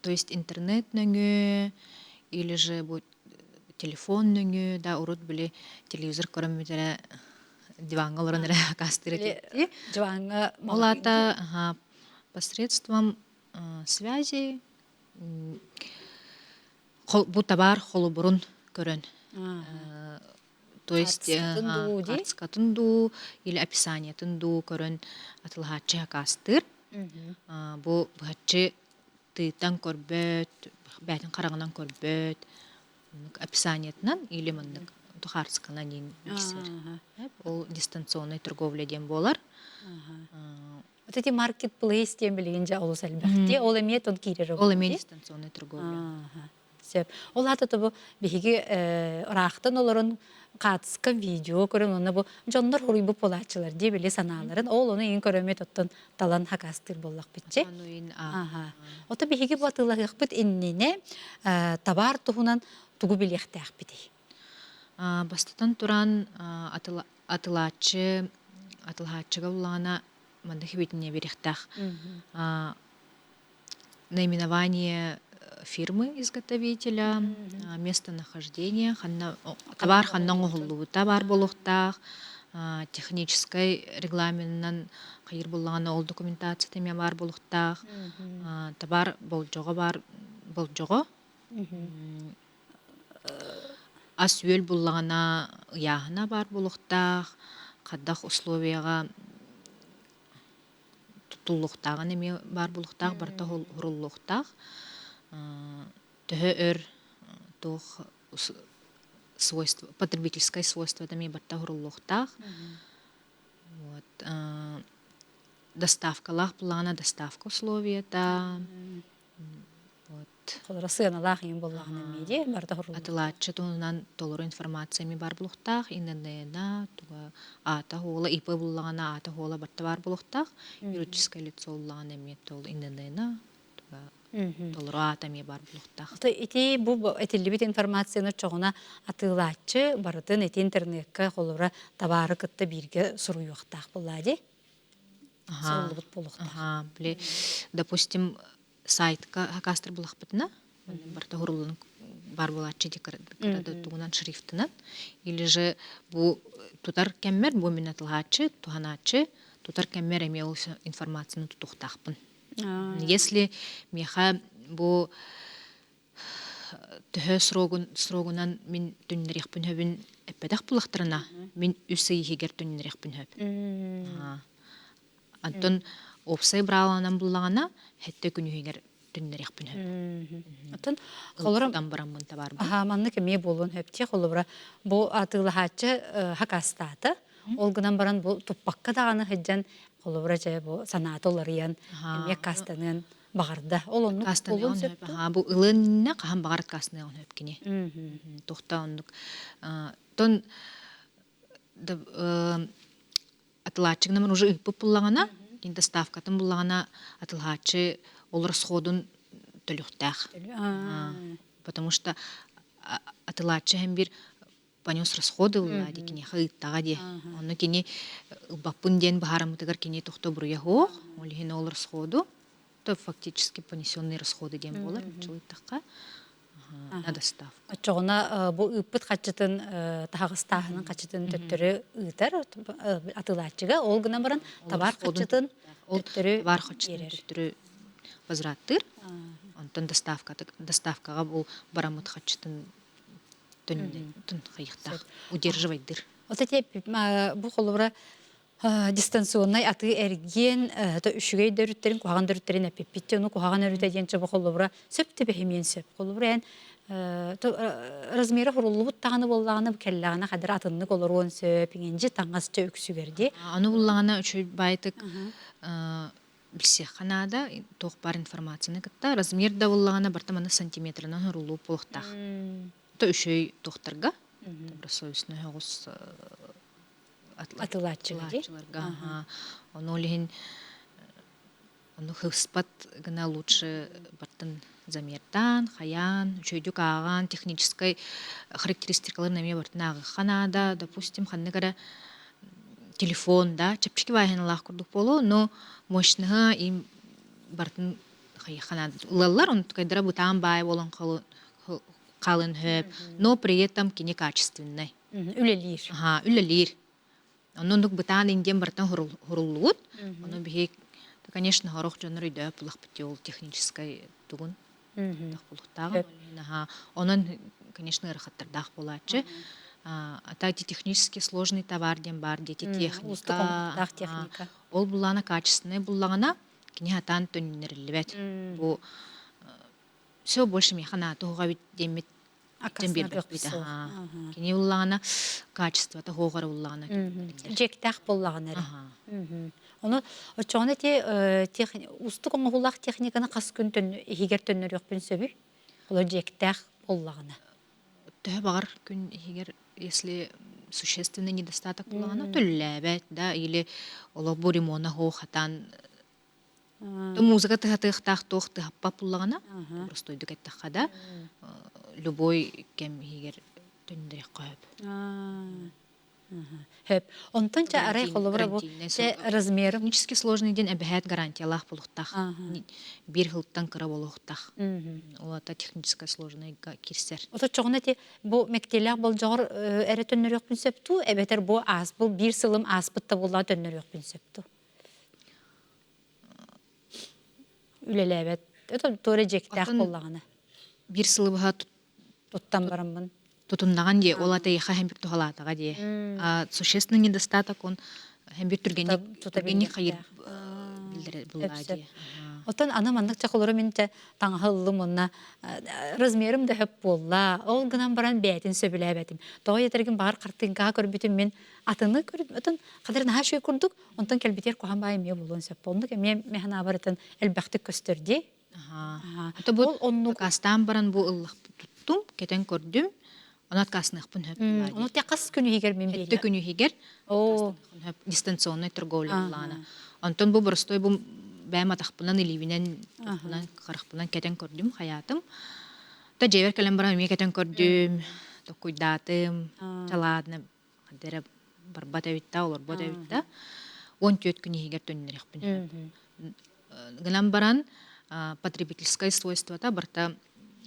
то есть интернет нөҥүө или же бу телефон нөҥүө да урут били телевизор көрөммүт эрэ диваҥҥа олорон эрэ акаастыыр этибит. Диваҥҥа Ол аата посредством связи бу табаар холобурун көрөн то есть хаартыскатын дуу или описаниетын дуу көрөн атылаһааччы акаастыыр. Бу быһаччы тыытан көрбөт, бэйэтин хараҕынан көрбөт, описаниетынан или маннык хаартысканан диэн билсэр. Ол дистанционная торговля диэн буолар. Вот эти маркетплейс диэн билигин дьэ олус элбэх. Ол эмиэ тон киирэр Ол эмиэ дистанционная торговля. Сөп. Ол аата тобу биһиги ыраахтан олорон хаатыска видео көрөн уонна бу дьоннор хоруйбут буолааччылар дии били санааларын ол ону иин көрөммүт оттон талан хакаастыыр буоллахпытчы. Аха. Ото биһиги бу атыылаһыахпыт иннинэ табаар туһунан тугу билиэхтээхпитий? Бастатан туран атылааччы атылааччыга буллаҕына манна хибитине бириэхтээх наименование фирмы изготовителя, местонахождение, ханна табаар ханна оҥоһуллубута баар буолуохтаах, Техническай регламенынан хайыр буллаҕына ол документация эмиэ баар буолуохтаах. Табаар болдьоҕо баар болдьоҕо. Ас-үөл буллаҕына ыйааһына баар буолуохтаах. Хайдах условияҕа туттуллуохтааҕын эмиэ баар буолуохтаах, барыта уһуруллуохтаах. Төһө өр туох свойство, потребительскай свойствота эмиэ барыта уһуруллуохтаах. Вот доставкалаах буллаҕына доставка условията. Вот. Холоро сыаналаах иҥин буоллаҕына эмиэ дии барыта уһуруллуохтаах. Атылааччы туһунан толору информация эмиэ баар буолуохтаах. ИНН-на туга аата хуола ИП буллаҕына аата хуола барыта баар буолуохтаах. Юридическое лицо буллаҕына эмиэ тол ИНН-на туга толору аата эмиэ баар буолуохтаах. Ити бу этиллибит информацияны чоҕуна атыылааччы барытын ити интернекка холобура табаары кытта бииргэ суруйуохтаах буоллаа дии. Суруллубут буолуохтаах. Били, допустим, сайтка хакастыр булахпытына, барыта хуруллун бар буолааччы ди тугунан шрифтынан, или же бу тутар кэммэр бу мин атылааччы, туһанааччы тутар кэммэр эмиэ ол информацияны тутуохтаахпын. Если миэхэ бу төһө срогун срогунан мин түннэриэхпин сөбүн эппэтэх булахтарына, мин үс ый иһигэр түннэриэхпин сөп. Онтон уопсай бырааланан буллаҕына, сэттэ күн иһигэр түннэриэхпин сөп. Оттон холобура бараммын табаарбын. Аха, маннык эмиэ буолуон сөп дии. Холобура, бу атыылаһааччы хакастаата. Ол гынан баран бу туппакка даҕаны сылдьан, холобура дьэ бу санаата уларыйан, эмиэ аккаастаныан баҕарда. Ол оннук буолуон сөп дуо? Бу ылынна хаһан баҕар аккаастаныан сөп кини. Тухта оннук. Тон атылааччыгынан уже ыыппыт буллаҕына, доставкатын буллаҕына атылааччы ол расходун төлүөхтээх. Потому что атылааччы һэм бир понес расходы ылла дии киниэхэ ыыттаҕа дии. Онно кини ылбаппын диэн быһаараммытыгар кини тохто буруйа суох. Ол иһин ол расходу то фактически понесенные расходы диэн буолар. Чылыйтахха на доставку. Оччоҕуна бу ыыппыт хаччытын таһаҕастааһынын хаччытын төттөрү ыытар атыылааччыга ол гынан баран табаар хаччытын төттөрү табаар хаччытын төттөрү возвраттыыр. Онтон доставкаҕа бу бараммыт хаччытын төннөн хайыахтаах удерживайдыр. Вот эти бу холобура дистанционнай атыы эргиэн үчүгэй да өрүттэрин куһаҕан да өрүттэрин эппиппит ону куһаҕан өрүтэ диэн чобо холобура сөп түбэһимиэн сөп холобура эн размера хуруллубут даҕаны буоллаҕына кэллэҕинэ хадыр атыннык олоруон сөп иҥинжи таҥасча үксүгэр дии Аны буллаҕына үчүгэй баайтык билсиэххэ наада туох баар информацияны кытта размер да буллаҕына барыта манна сантиметрынан хуруллуу буолуохтаах то үчүгэй туохтарга добросовестный оҕус атылааччыларга. Ону ол иһин ону хыспат гына лучше бартын замертаан, хайаан, үчүгэйдик ааҕан, техническай характеристикаларын эмиэ бартын ааҕыахха наада. Допустим, ханнык эрэ телефон да чэпчэки бааһыналаах курдук буолуо, но мощныһа им бартын хайыахха наада. Ылаллар, онтукайдара бытаан баай буолан хаалын хөп, но при этом кини качественный. Үлэлиир. Аха, үлэлиир. Онно оннук бытаан индиэн барытын хуруллубут. Ону биһи, конечно, сорох дьоннор өйдөөп булахпыт ол техническай тугун булуктааҕын. Аха, онон, конечно, ыарахаттардаах буолааччы. А так технически сложный товар диэн баар диэти техника. техника. Ол буллаана качественный буллаҕына, кини хатаан төннөрүллүбэт. Бу все больше миэхэ наатуһуга эбит диэммит Дьэн биэрбэппит. Кини буллаҕына качествота хуоҕара буллаҕына Дьиэктээх буоллаҕына эрэ. Ону оччоҕуна ити уустук оҥоһуулаах техниканы хас күн иһигэр төннөрүөхпүн сөбүй? Олор дьиэктээх буоллаҕына. Төһө баҕар күн иһигэр если существенный недостаток буллаҕына төллөөбөт да или олох бу ремона хуох хатаан Музыка тыһатыахтаах туох тыһаппат буллаҕына, простойдук эттэххэ да, любой кэм иһигэр төннөрүөххэ сөп. Хөп. Онтон чэ арай холобура бу чэ размерым Технически сложный диэн эбэһээт гарантиялаах буолуохтаах. Биир сылтан кыра буолуохтаах. Ол ата технически сложныйга киирсэр. Оточчоҕуна ити бу мэктиэлээх болдьоҕор эрэ төннөрүөхпүн сөп дуу, эбэтэр бу ааспыл биир сылым ааспыт да буоллаҕа төннөрүөхпүн сөп дуу? Үлэлээбэт. Это туора дьиэктээх буоллаҕына. Биир сылы быһа туттан бараммын. Тутуннаҕын дии, ол ата эйиэхэ һэм бир туһалаатаҕа дии. Существенный недостаток он һэм бир түргэнник түргэнник хайыр биллэрэ буллаа дии. Оттон аны маннык чахылары мин те таҥаһы ыллым уонна размерым да хөп буолла. Ол гынан баран бэйэтин сөбүлээбэтим. Тоҕо этэргин баҕар хартыыҥкаҕа көрбүтүм мин атыны көрүм отон хадыр наһаа үчүгэй курдук онтон кэлбитигэр куһаҕан баай эмиэ буолуон сөп. Оннук эмиэ мин санаабар элбэхтик көстөр дии. Ото бу оннук акаастаан баран бу ыллахпын туттум, кэтэн көрдүм. Ону отказныахпын сөп. Ону те хас күн иһигэр мин Хэттэ күн иһигэр хөп дистанционный торговля буллаана. Онтон бу боростой бу бэйэм атахпынан, илиибинэн, харахпынан кэтэн көрдүм, хаyaатым. Та дьиэбэр кэлэн баран эмиэ кэтэн көрдүм, токкуйдаатым, чалаадына ханна эрэ барбат эбит да, олорбот эбит да. 14 күн иһигэр төннөрүөхпүн сөп. Гынан баран потребительское свойствота барыта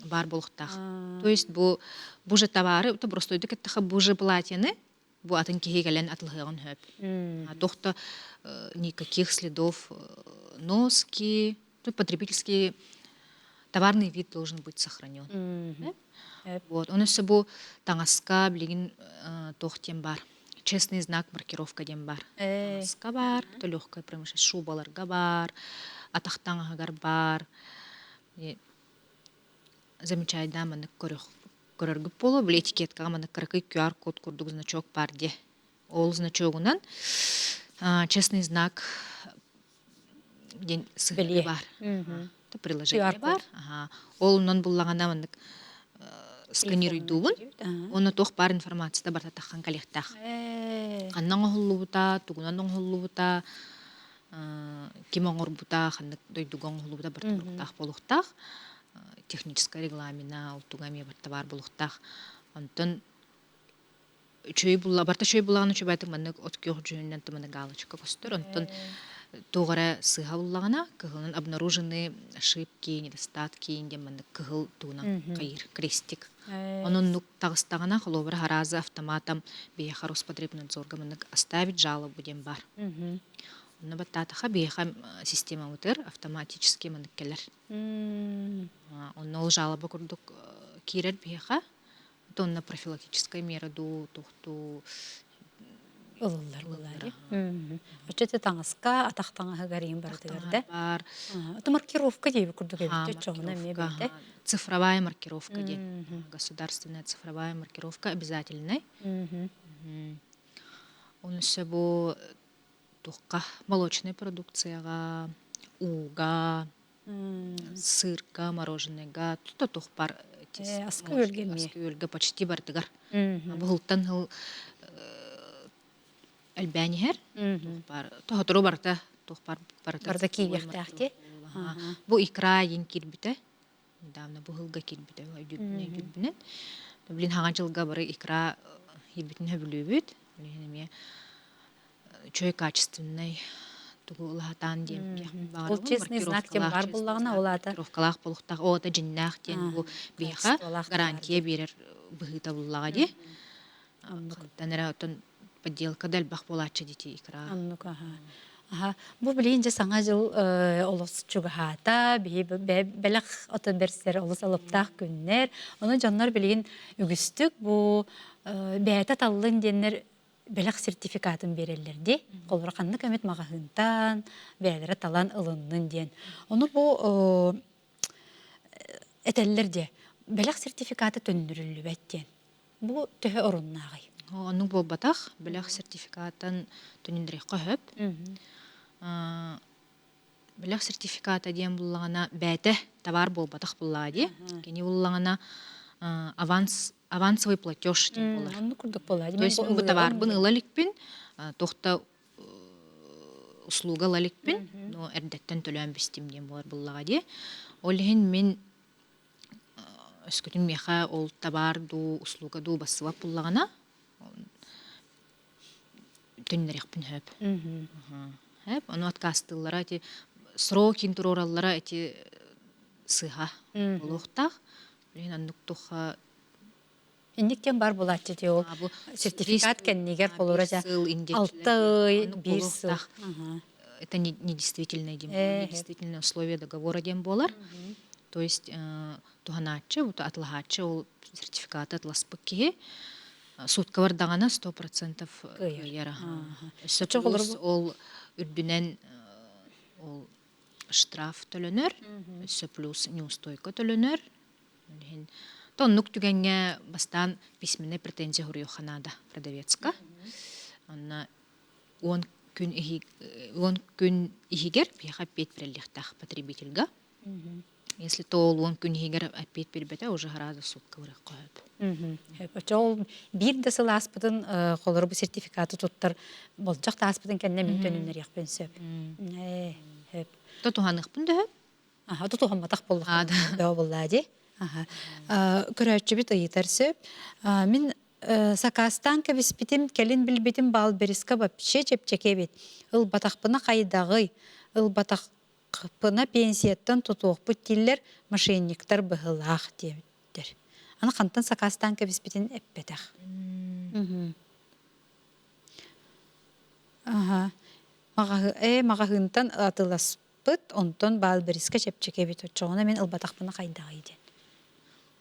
баар буолуохтаах. То есть бу бу же товары, то простойдук эттэхэ бу же платьены бу атын киһи кэлэн атылыһыаҕын сөп. Туох да никаких следов носки, тут потребительский товарный вид должен быть сохранен. Вот. Он өссө бу таҥаска билигин туох диэн баар честный знак маркировка диэн баар. Таҥаска баар, легкая промышленность шубаларга баар, атах таҥаһыгар баар. Замечайдаан маннык көрөргүт буолуо, били этикеткаҕа маннык кыракый QR-код курдук значок баар диэ. Ол значогунан честный знак диэн сыһыары баар. Приложение баар. Ол онон буллаҕына маннык сканируйдуубун. Уонна туох баар информацията барыта таххан кэлиэхтээх. Ханна оҥоһуллубута, тугунан оҥоһуллубута, ким оҥорбута, ханнык дойдуга оҥоһуллубута барыта туруктаах буолуохтаах. Техническай регламена, ол туга эмиэ барыта баар буолуохтаах. Онтон үчүгэй булла барыта үчүгэй буллаҕына үчүгэйдик маннык от күөх дьүһүнүнэн тыманы галочка көстөр онтон туох эрэ сыыһа буллаҕына кыһылынан обнаружены ошибки недостатки диэн маннык кыһыл тугунан хайыыр крестик онон таҕыстаҕына холобура хараазы автоматом биһиэхэ Роспотребнадзорга маннык оставить жалобу диэн баар онно баттаатаха биһиэхэ системабытыгар автоматически маннык кэлэр онно ол жалоба курдук киирэр биһиэхэ Онно профилактическай мера дуу, туохтуу ылыллар буолаары. Оччо таҥаска, атах таҥаһыгар иин барытыгар да. Бар. Это маркировка диэби курдук эбит оччоҕуна эмиэ бэйэтэ. Цифровая маркировка диэн. Государственная цифровая маркировка обязательный. Оны өссө бу туохха молочная продукцияҕа, ууга, сырка, мороженыйга тута туох бар аска үөлгэ эмиэ. Аска үөлгэ почти бардыгар. Бу сылтан сыл элбээн иһэр. Туох бар тоһотору барыта туох бар барыта барыта киириэхтээх дии. Бу икра иин киирбитэ. Недавно бу сылга киирбитэ өйдүүрбүнэн. Блин хаҥа дьылга бары икра киирбитин сөбүлүүбүт. Билигин эмиэ үчүгэй качественнай тугу ылаһатаан диэн Ол честный знак диэн баар буоллаҕына ол аата маркировкалаах буолуохтаах ол аата дьиннээх диэн бу биһиэхэ гарантия биэрэр быһыыта буллаҕа дии хантан эрэ оттон подделка да элбэх буолааччы дии икра оннук аха аха бу билигин дьэ саҥа дьыл олус чугаһаата биһи бэлэх ото бэрсэр олус алыптаах күннэр ону дьоннор билигин үгүстүк бу бэйэтэ таллын диэннэр бэлэх сертификатын биэрэллэр дии. Холобура ханнык эмит маҕаһыынтан бэйэлэрэ талан ылыннын диэн. Ону бу этэллэр дии бэлэх сертификата төннөрүллүбэт диэн. Бу төһө оруннааҕый? Оннук буолбатах. Бэлэх сертификатын төнүннэриэххэ сөп. Бэлэх сертификата диэн буллаҕына бэйэтэ табаар буолбатах буллаҕа дии. Кини буллаҕына аванс авансовый платеж диэн буолар. Оннук курдук буолла. То есть бу табаарбын ыла иликпин, туох да услуга ыла иликпин, но эрдэттэн төлөөн бистим диэн буолар буллаҕа дии. Ол иһин мин өскөтүн миэхэ ол табаар дуу, услуга дуу бассыбат буллаҕына. Төннөрүөхпүн сөп. Сөп. Ону отказтыыллара ити срокин туруораллара ити сыһа буолуохтаах. Билигин оннук туха Инник диэн бар булааччы дии ол сертификат кэннигэр холура дьэ алта ый биир сыл. Это недействительное диэн недействительное условие договора диэн буолар. То есть туһанааччы, атылаһааччы ол сертификаты атласпыт киһи сутка бардаҕына 100% кыайар. Өссө плюс ол үрдүнэн ол штраф төлөнөр, өссө плюс неустойка төлөнөр. Иһин оннук түгэҥҥэ бастаан письменная претензия суруйуохха наада продавецка. Онно 10 күн иһигэр биһиэхэ эппиэт бэриллиэхтээх потребительга. Если то ол 10 күн иһигэр эппиэт биэрбэтэ, уже сразу сутка барыахха сөп. Оччо ол биир да сыл ааспытын холоро бу сертификаты туттар болдьох да ааспытын кэннэ мин төнүннэриэхпин сөп. Сөп. То туһаныахпын да сөп. Аха, тутуһамматах буоллахха бөҕө буоллаа дии. Аха. Көрөөччүбүт ыйытар сөп. Мин сакаастаан кэбиспитим, кэлин билбитим Wildberries-ка вообще чэпчэки эбит. Ылбатахпына хайдаҕый? Ылбатахпына пенсияттан тутуохпут дииллэр, мошенниктар быһыылаах диэбиттэр. Аны хантан сакаастаан кэбиспитин эппэтэх. Аха. Маҕаһыынтан атыыласпыт, онтон Wildberries-ка чэпчэки эбит. Оччоҕуна мин ылбатахпына хайдаҕый диэн.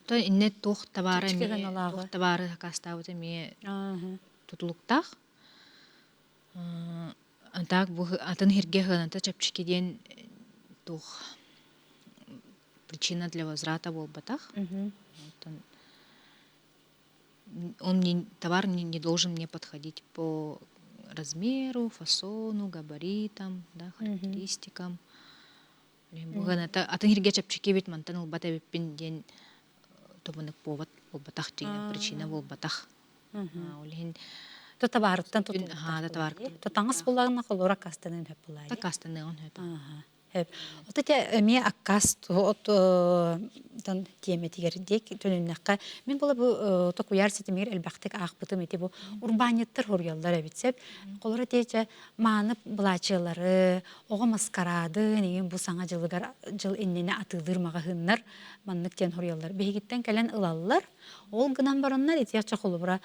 То инне туох табаары эмиэ туох табаары сакаастаабыт эмиэ тутулуктаах. Так бу атын сиргэ сыаната чэпчэки диэн туох причина для возврата буолбатах. Оттон он не, товар не, не должен мне подходить по размеру, фасону, габаритам, да, характеристикам. Бу атын сиргэ чэпчэки эбит мантан ылбат эбиппин диэн тобунук повод буолбатах дьиҥинэн причина буолбатах. Ол иһин То табаарыттан тутулуктаах. То таҥас буллаҕына холура аккаастаныан сөп буолаа. Аккаастаныан сөп. Сөп. Ото те эмиэ аккаас тан тиэмэтигэр диэк төнүннэххэ мин була бу токуйар ситимигэр элбэхтик аахпытым ити бу урбаанньыттар хоруйаллар эбит сөп. Холура тиэчэ мааны былаачыалары, оҕо маскараадын, игин бу саҥа дьылыгар дьыл иннинэ атыылыыр маҕаһыыннар маннык диэн хоруйаллар. Биһигиттэн кэлэн ылаллар. Ол гынан бараннар итиэхчэ холобура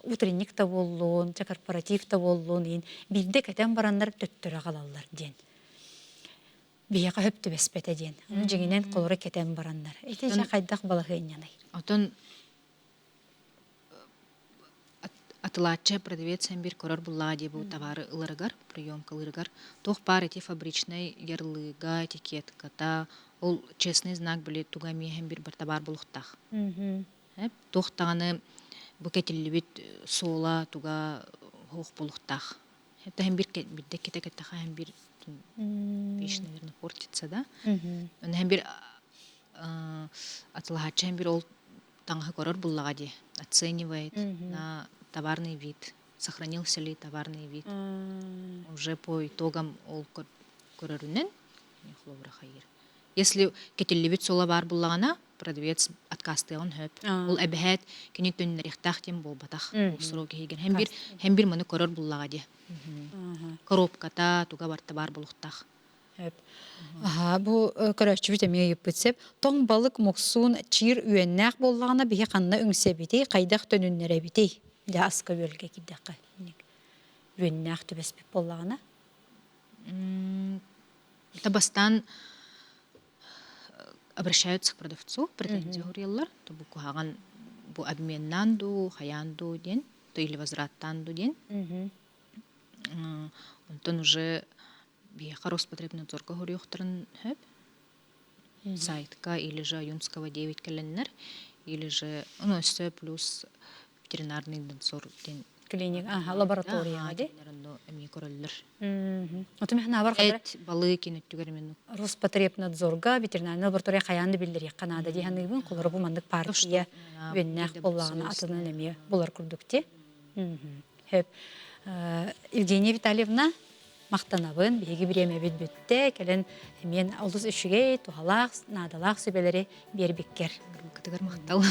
утренник да буоллун, чэ корпоратив да буоллун, иин биирдэ кэтэн бараннар төттөрү аҕалаллар диэн. Биһиэхэ хөп түбэспэтэ диэн. Ону дьиҥинэн холоро кэтэн бараннар. Ити дьэ хайдах балаһыанньаный? Отон атылааччы продавец бир көрөр буллаҕа дии бу товары ыларыгар, приемкалыырыгар туох баар ити фабричнай ярлыга, этикетката, ол честный знак били туга эмиэ бир бар табаар булуохтаах. Туох даҕаны бу кэтиллибит суола туга суох буолуохтаах. Это бир бирдэ ките кэттэхэ бир вещь, наверное, портится, да? Онно бир атылаһааччы бир ол таҥаһы көрөр буллаҕа дии, оценивает на товарный вид, сохранился ли товарный вид. Уже по итогам ол көрөрүнэн холобура хайыр. Если кэтиллибит суола баар буллаҕына, продавец отказтыаҕын сөп. Ол эбэһээт кини төннөриэхтээх диэн буолбатах. Ол срок иһигэр һэм бир һэм бир маны көрөр буллаҕа дии. Коробката туга барта баар буолуохтаах. Сөп. Аһа, бу көрөөччүбүт эмиэ ыйыппыт сөп. Тоҥ балык муксуун чиир үөннээх буоллаҕына биһи ханна үҥсэбитий, хайдах төнүннэрэбитий? Дьэ аска үөлгэ киирдэххэ үөннээх түбэспит буоллаҕына. Это бастаан обращаются к продавцу, претензия суруйаллар, то бу куһаҕан бу обменнаан дуу, хайаан дуу диэн, то или возвраттаан дуу диэн. Онтон уже биһиэхэ Роспотребнадзорга суруйуохтарын сөп. Сайтка или же Аюнского 9 кэлэннэр, или же, ну, өссө плюс ветеринарный надзор диэн клиник, аха, лабораторияҕа ди. Эмиэ көрөллөр. Оту мен ханабар Эт, балык кин өттүгэр мен Роспотребнадзорга ветеринарный лаборатория хайаан да биллэриэххэ наада дии саныыбын. Холоро бу маннык партия үөннээх буоллаҕына атынын эмиэ булар курдук ти. Хөп. Евгения Витальевна, махтанабын. Биһиги бириэмэбит бүттэ. Кэлэн эмиэн олус үчүгэй, туһалаах, наадалаах сүбэлэри биэрбиккэр. Кытыгар махтал.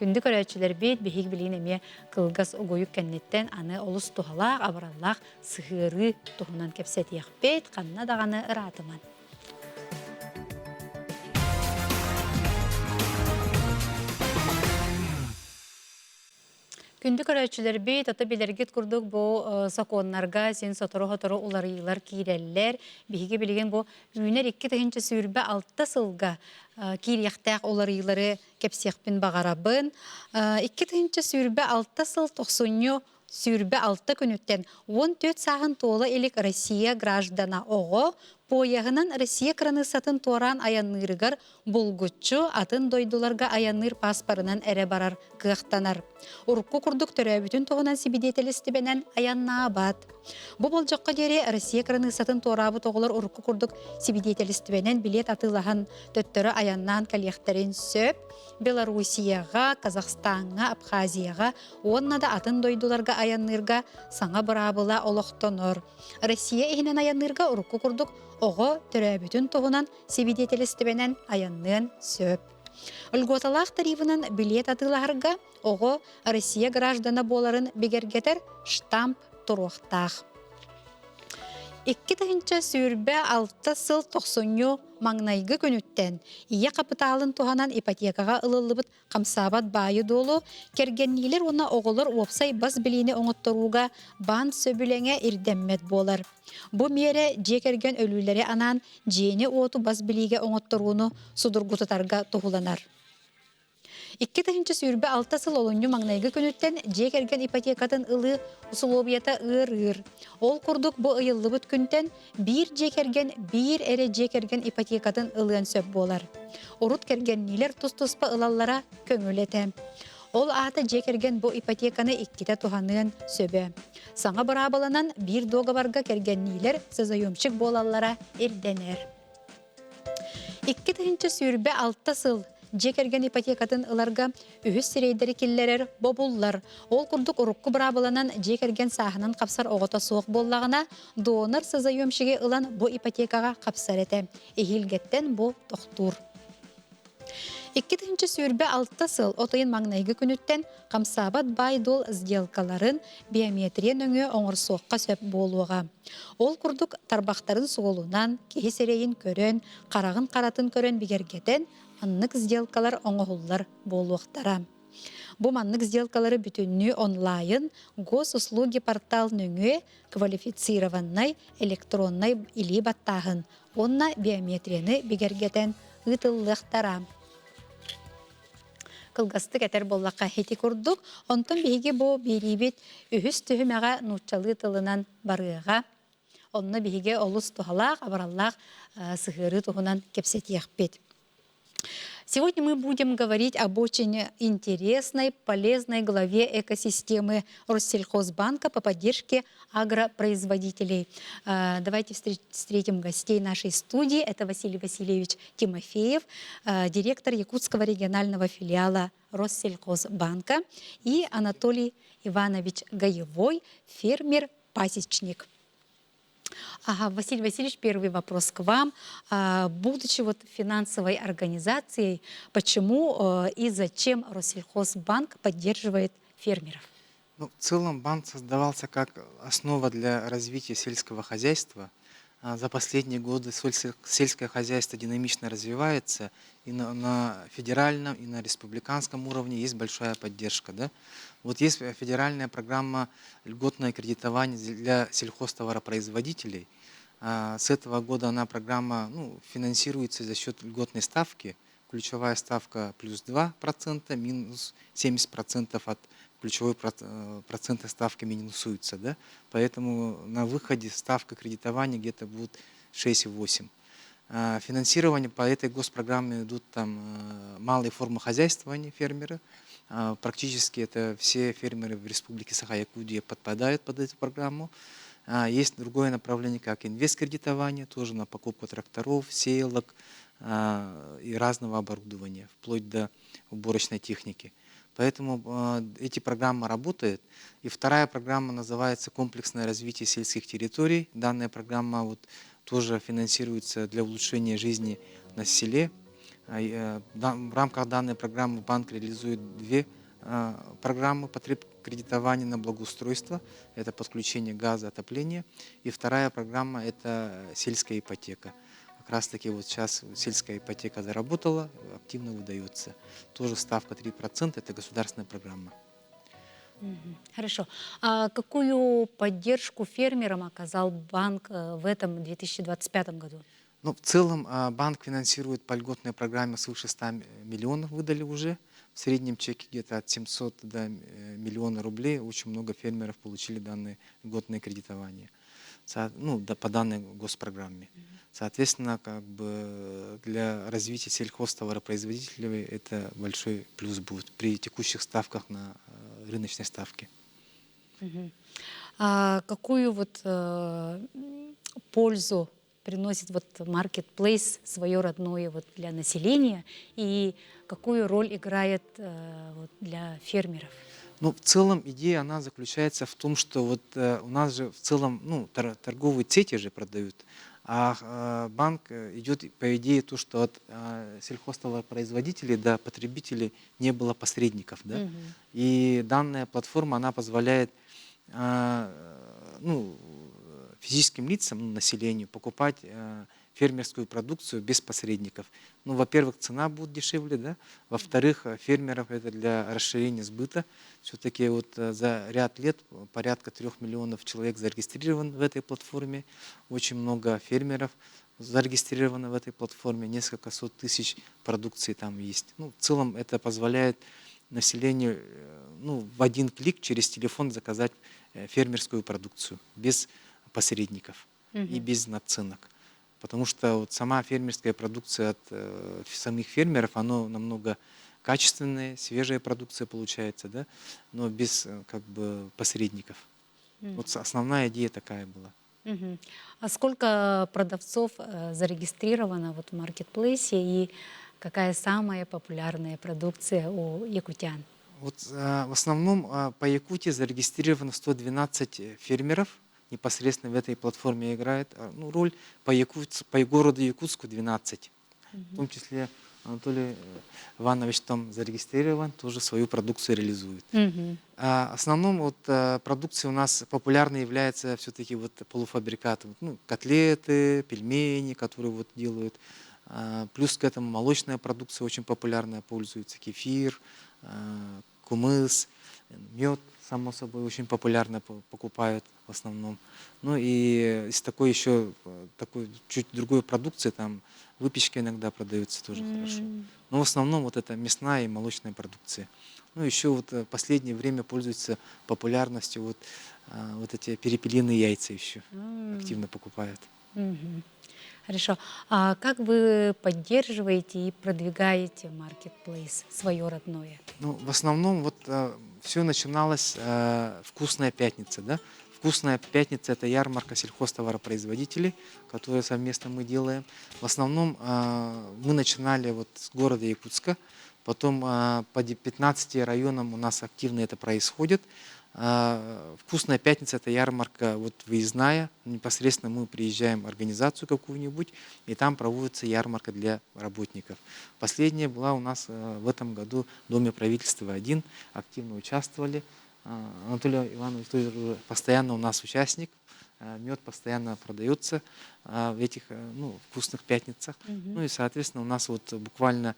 Күндү көрөөччүлэрбит, биһиги билигин эмиэ кылгас угуйук кэнниттэн аны олус туһалаах, абыраллаах сыһыарыы туһунан кэпсэтиэхпит, ханна даҕаны ыраатыман. Күндү көрөөччүлэрбит, ото билэргит курдук бу сокуоннарга син сотору-сотору уларыйыылар киирэллэр. Биһиги билигин бу үүнэр 2026 сылга киириэхтээх уларыйыылары кэпсиэхпин баҕарабын. 2026 сыл тохсунньу 26 күнүттэн 14 сааһын туола илик Россия граждана оҕо поеһынан Россия кыраныыссатын туораан айанныырыгар булгуччу атын дойдуларга айанныыр пааспарынан эрэ барар кыахтанар. Урукку курдук төрөөбүтүн туһунан сибидиэтэлистибэнэн айаннаабат. Бу болдьоххо диэри Россия кыраныыссатын туораабыт оҕолор урукку курдук сибидиэтэлистибэнэн билиэт атыылаһан төттөрү айаннаан кэлиэхтэрин сөп. Белоруссияҕа, Казахстаҥҥа, Абхазияҕа уонна да атын дойдуларга айанныырга саҥа быраабыла олохтонор. Россия иһинэн айанныырга урукку курдук оҕо төрөөбүтүн туһунан сибидиэтэлистибэнэн айанныан сөп. Льготалаах тарифынан билиэт атыылаһарга оҕо Россия граждана буоларын бигэргэтэр штамп туруохтаах. 2026 сыл тохсунньу маҥнайгы күнүттэн ийэ хапытаалын туһанан ипотекаҕа ылыллыбыт хамсаабат баайы-дуолу, кэргэнниилэр уонна оҕолор уопсай бас билиини оҥотторууга баан сөбүлэҥэ ирдэммэт буолар. Бу миэрэ дьиэ кэргэн өлүүлэри анаан дьиэни-уоту бас билиигэ оҥотторууну судургутутарга туһуланар. 2026 сыл олунньу маҥнайгы күнүттэн дьиэ кэргэн ипотекатын ылыы усулуобуйата ыарыыр. Ол курдук бу ыйыллыбыт күнтэн биир дьиэ кэргэн биир эрэ дьиэ кэргэн ипотекатын ылыан сөп буолар. Урут кэргэнниилэр тус-туспа ылаллара көҥүл этэ. Ол аата дьиэ кэргэн бу ипотеканы иккитэ туһаныан сөбө. Саҥа быраабыланан биир дуогабарга кэргэнниилэр созаемщик буолаллара ирдэнэр. 2026 сыл дьиэ кэргэн ипотекатын ыларга үһүс сирэйдэри киллэрэр бобуллар. Ол курдук урукку быраабыланан дьиэ кэргэн сааһынан хапсар оҕото суох буоллаҕына, донор созаемщиги ылан бу ипотекаҕа хапсар этэ. Эһиилгэттэн бу тохтуур. 2026 сыл от ыйын маҥнайгы күнүттэн хамсаабат баай-дуол сделкаларын биометрия нөҥүө оҥорсуохха сөп буолуоҕа. Ол курдук тарбахтарын суолунан, киһи сирэйин көрөн, хараҕын харатын көрөн бигэргэтэн, маннык сделкалар оҥоһуллар буолуохтара. Бу маннык сделкалары бүтүннүү онлайн Госуслуги портал нөҥүө квалифицированнай электроннай илии баттааһын уонна биометрияны бигэргэтэн ыытыллыахтара. Кылгастык этэр буоллахха ити курдук. Онтон биһиги бу биэриибит үһүс түһүмэҕэ нууччалыы тылынан барыаҕа. Онно биһиги олус туһалаах, абыраллаах сыһыарыы туһунан кэпсэтиэхпит. Сегодня мы будем говорить об очень интересной, полезной главе экосистемы Россельхозбанка по поддержке агропроизводителей. Давайте встретим гостей нашей студии. Это Василий Васильевич Тимофеев, директор Якутского регионального филиала Россельхозбанка, и Анатолий Иванович Гаевой, фермер-пасечник. Ага, Василий Васильевич, первый вопрос к вам. Будучи вот финансовой организацией, почему и зачем Россельхозбанк поддерживает фермеров? Ну, в целом банк создавался как основа для развития сельского хозяйства. За последние годы сельское хозяйство динамично развивается, и на федеральном, и на республиканском уровне есть большая поддержка. Да? Вот есть федеральная программа льготное кредитование для сельхозтоваропроизводителей. С этого года она программа, ну, финансируется за счет льготной ставки. Ключевая ставка плюс 2%, минус 70% от ключевой процентной ставки минусуется. Да? Поэтому на выходе ставка кредитования где-то будет 6,8. Финансирование по этой госпрограмме идут там малые формы хозяйствования фермеры. Практически это все фермеры в Республике Саха-Якутия подпадают под эту программу. Есть другое направление, как инвесткредитование, тоже на покупку тракторов, сеялок и разного оборудования, вплоть до уборочной техники. Поэтому эти программы работают. И вторая программа называется «Комплексное развитие сельских территорий». Данная программа вот тоже финансируется для улучшения жизни на селе. В рамках данной программы банк реализует две программы потребкредитования на благоустройство. Это подключение газа, отопления. И вторая программа – это сельская ипотека. Как раз таки вот сейчас сельская ипотека заработала, активно выдается. Тоже ставка 3%, это государственная программа. Хорошо. А какую поддержку фермерам оказал банк в этом 2025 году? Ну, в целом банк финансирует по льготной программе свыше 100 миллионов выдали уже. В среднем чеке где-то от 700 до миллиона рублей. Очень много фермеров получили данные льготное кредитование. Ну, да, по данной госпрограмме. Соответственно, как бы для развития сельхозтоваропроизводителей это большой плюс будет при текущих ставках на рыночной ставке. А какую вот пользу приносит вот marketplace свое родное вот для населения и какую роль играет вот для фермеров? Ну, в целом идея, она заключается в том, что вот у нас же в целом, ну, торговые сети же продают, а банк идет по идее то, что от сельхозтоваропроизводителей до потребителей не было посредников, да? И данная платформа, она позволяет ну, физическим лицам, ну, населению покупать фермерскую продукцию без посредников. Ну, во-первых, цена будет дешевле, да? Во-вторых, фермеров это для расширения сбыта. Все-таки вот за ряд лет порядка 3 миллионов человек зарегистрирован в этой платформе. Очень много фермеров зарегистрировано в этой платформе, несколько сот тысяч продукции там есть. Ну, в целом это позволяет населению ну, в один клик через телефон заказать фермерскую продукцию без посредников и без наценок. Потому что вот сама фермерская продукция от самих фермеров, она намного качественная, свежая продукция получается, да, но без как бы посредников. Вот основная идея такая была. Мгм. А сколько продавцов зарегистрировано вот в маркетплейсе и какая самая популярная продукция у якутян? Вот в основном по Якутии зарегистрировано 112 фермеров, непосредственно в этой платформе играет ну, роль по городу Якутску 12. В том числе Анатолий Иванович там зарегистрирован, тоже свою продукцию реализует. Мгм. А, основном вот продукция у нас популярной является все-таки вот полуфабрикаты, вот, ну, котлеты, пельмени, которые вот делают. Плюс к этому молочная продукция очень популярная, пользуется кефир, кумыс, мед, само собой, очень популярно покупают в основном. Ну и из такой еще, такой чуть другой продукции, там выпечка иногда продается тоже хорошо. Но в основном вот это мясная и молочная продукция. Ну, еще вот последнее время пользуются популярностью вот, вот эти перепелиные яйца еще активно покупают. Мгм. Хорошо. А как вы поддерживаете и продвигаете маркетплейс свое родное? Ну, в основном вот все начиналось «Вкусная пятница», да? «Вкусная пятница» – это ярмарка сельхозтоваропроизводителей, которую совместно мы делаем. В основном мы начинали вот с города Якутска, потом по 15 районам у нас активно это происходит. «Вкусная пятница» – это ярмарка вот выездная, непосредственно мы приезжаем в организацию какую-нибудь, и там проводится ярмарка для работников. Последняя была у нас в этом году в Доме правительства один, активно участвовали. Анатолий Иванович тоже постоянно у нас участник, мед постоянно продается в этих ну, вкусных пятницах. Ну и, соответственно, у нас вот буквально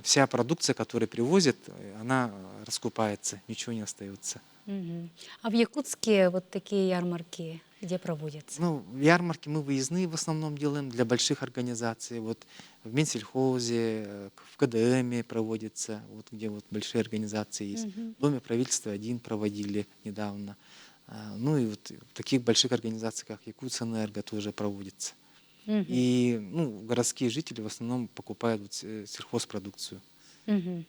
вся продукция, которую привозят, она раскупается, ничего не остается. Мгм. А в Якутске вот такие ярмарки где проводятся? Ну, ярмарки мы выездные в основном делаем для больших организаций. Вот в Минсельхозе, в КДМе проводится, вот где вот большие организации есть. Мгм. В Доме правительства один проводили недавно. Ну и вот в таких больших организациях, как Якутсэнерго, тоже проводится. Мгм. И ну, городские жители в основном покупают вот сельхозпродукцию. Мгм.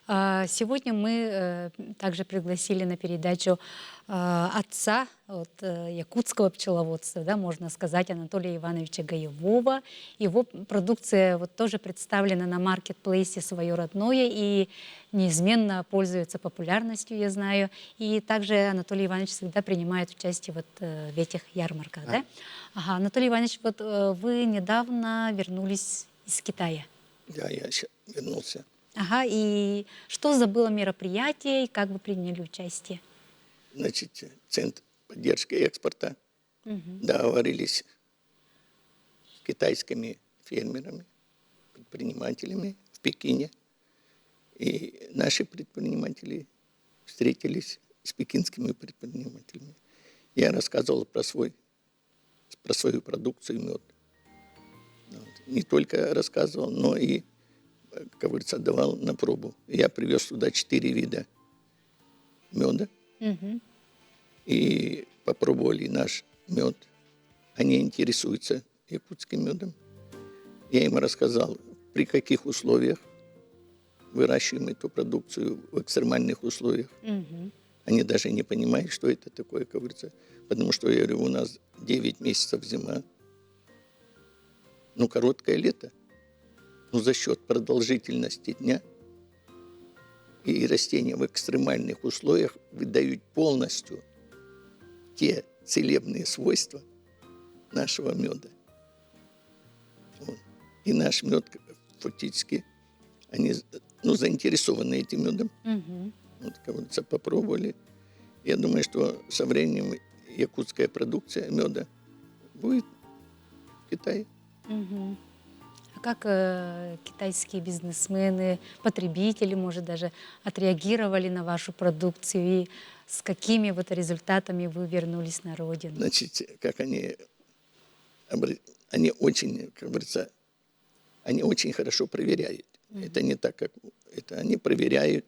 Сегодня мы также пригласили на передачу отца вот, якутского пчеловодства, да, можно сказать, Анатолия Ивановича Гаевого. Его продукция вот тоже представлена на маркетплейсе «Свое родное» и неизменно пользуется популярностью, я знаю. И также Анатолий Иванович всегда принимает участие вот в этих ярмарках. Да. Да? Ага, Анатолий Иванович, вот вы недавно вернулись из Китая. Да, я вернулся. Ага, и что за было мероприятие и как вы приняли участие? Значит, Центр поддержки экспорта договорились с китайскими фермерами, предпринимателями в Пекине. И наши предприниматели встретились с пекинскими предпринимателями. Я рассказывал про свою продукцию мед. Вот. Не только рассказывал, но и, как говорится, давал на пробу. Я привез туда четыре вида меда. И попробовали наш мед. Они интересуются якутским медом. Я им рассказал, при каких условиях выращиваем эту продукцию в экстремальных условиях. Они даже не понимают, что это такое, как говорится. Потому что, я говорю, у нас 9 месяцев зима, ну, короткое лето. Но за счет продолжительности дня и растения в экстремальных условиях выдают полностью те целебные свойства нашего меда. Вот. И наш мед фактически, они, ну, заинтересованы этим медом. Вот, как говорится, попробовали. Я думаю, что со временем якутская продукция меда будет в Китае. А как китайские бизнесмены, потребители, может, даже отреагировали на вашу продукцию и с какими вот результатами вы вернулись на родину? Значит, как они очень, как говорится, они очень хорошо проверяют. Это не так, как это они проверяют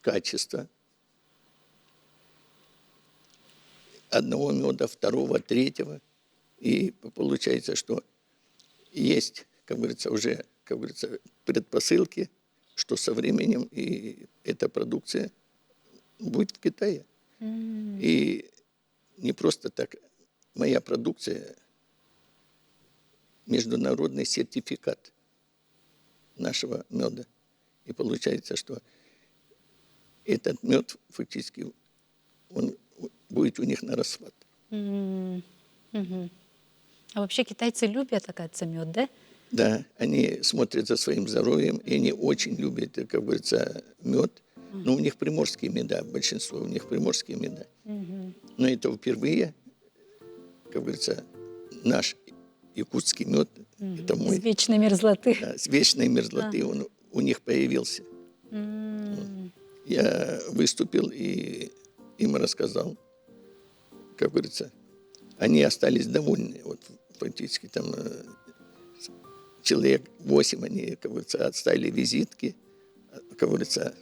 качество одного меда, второго, третьего. И получается, что есть, как говорится, уже, как говорится, предпосылки, что со временем и эта продукция будет в Китае. И не просто так. Моя продукция международный сертификат нашего меда. И получается, что этот мед фактически он будет у них нарасхват. А вообще китайцы любят, оказывается, мед, да? Да, они смотрят за своим здоровьем, и они очень любят, как говорится, мед. Но у них приморские меда, большинство у них приморские меда. Но это впервые, как говорится, наш якутский мед, это мой. С вечной мерзлоты. Да, с вечной мерзлоты он у них появился. Вот. Я выступил и им рассказал, как говорится, они остались довольны. Вот фактически там человек 8, они, как говорится, отставили визитки, как говорится,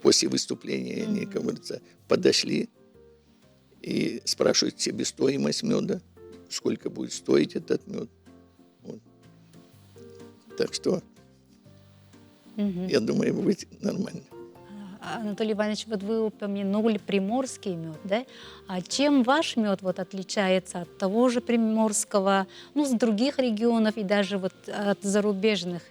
после выступления они, как говорится, подошли и спрашивают себестоимость меда, сколько будет стоить этот мед. Вот. Так что, я думаю, будет нормально. Анатолий Иванович, вот вы упомянули приморский мед, да? А чем ваш мед вот отличается от того же приморского, ну, с других регионов и даже вот от зарубежных,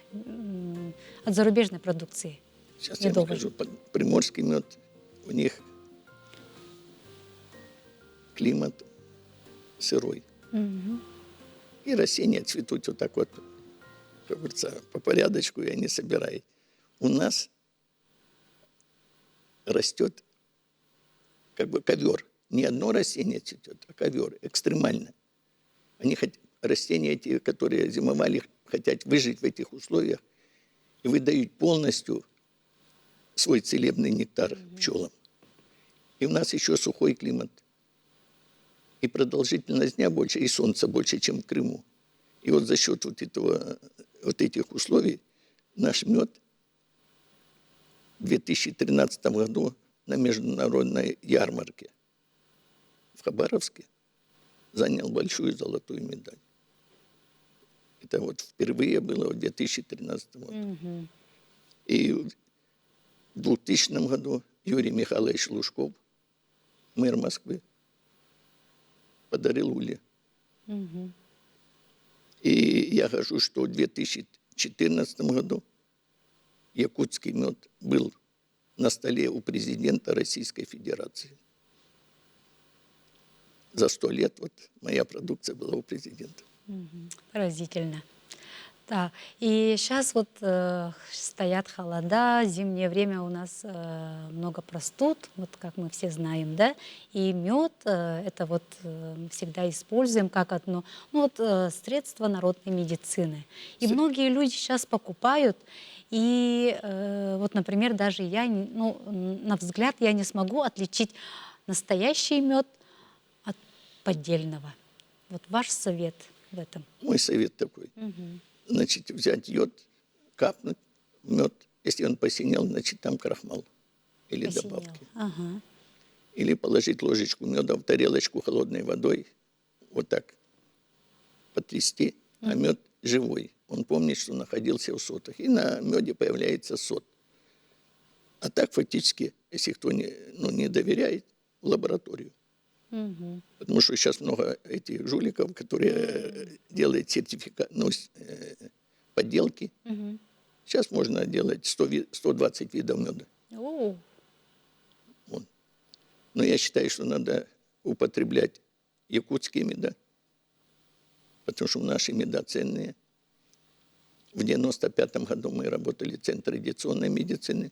от зарубежной продукции? Сейчас я вам скажу. Приморский мед, у них климат сырой. И растения цветут вот так вот, как говорится, по порядочку, и они собирают. У нас растет как бы ковер. Не одно растение цветет, а ковер, экстремально. Они растения эти, которые зимовали, хотят выжить в этих условиях и выдают полностью свой целебный нектар пчелам. И у нас еще сухой климат. И продолжительность дня больше, и солнца больше, чем в Крыму. И вот за счет вот этих условий наш мед в 2013 году на международной ярмарке в Хабаровске занял большую золотую медаль. Это вот впервые было в 2013 году. И в 2000 году Юрий Михайлович Лужков, мэр Москвы, подарил ульи. И я горжусь, что в 2014 году якутский мед был на столе у президента Российской Федерации. За 100 лет вот моя продукция была у президента. Поразительно. Да, и сейчас вот стоят холода, зимнее время у нас много простуд, вот как мы все знаем, да, и мед это вот всегда используем как одно, ну вот средство народной медицины. И многие люди сейчас покупают, и вот, например, даже я, ну, на взгляд я не смогу отличить настоящий мед от поддельного. Вот ваш совет в этом. Мой совет такой. Значит, взять йод, капнуть в мед. Если он посинел, значит, там крахмал или Посинел. добавки. Или положить ложечку меда в тарелочку холодной водой, вот так потрясти, а мед живой. Он помнит, что находился в сотах. И на меде появляется сот. А так фактически, если кто не, ну, не доверяет, в лабораторию. Потому что сейчас много этих жуликов, которые делают сертификат, ну, подделки. Сейчас можно делать 100 120 видов меда. О, Вот. Но я считаю, что надо употреблять якутские меда, потому что наши меда ценные. В 95 году мы работали в Центре традиционной медицины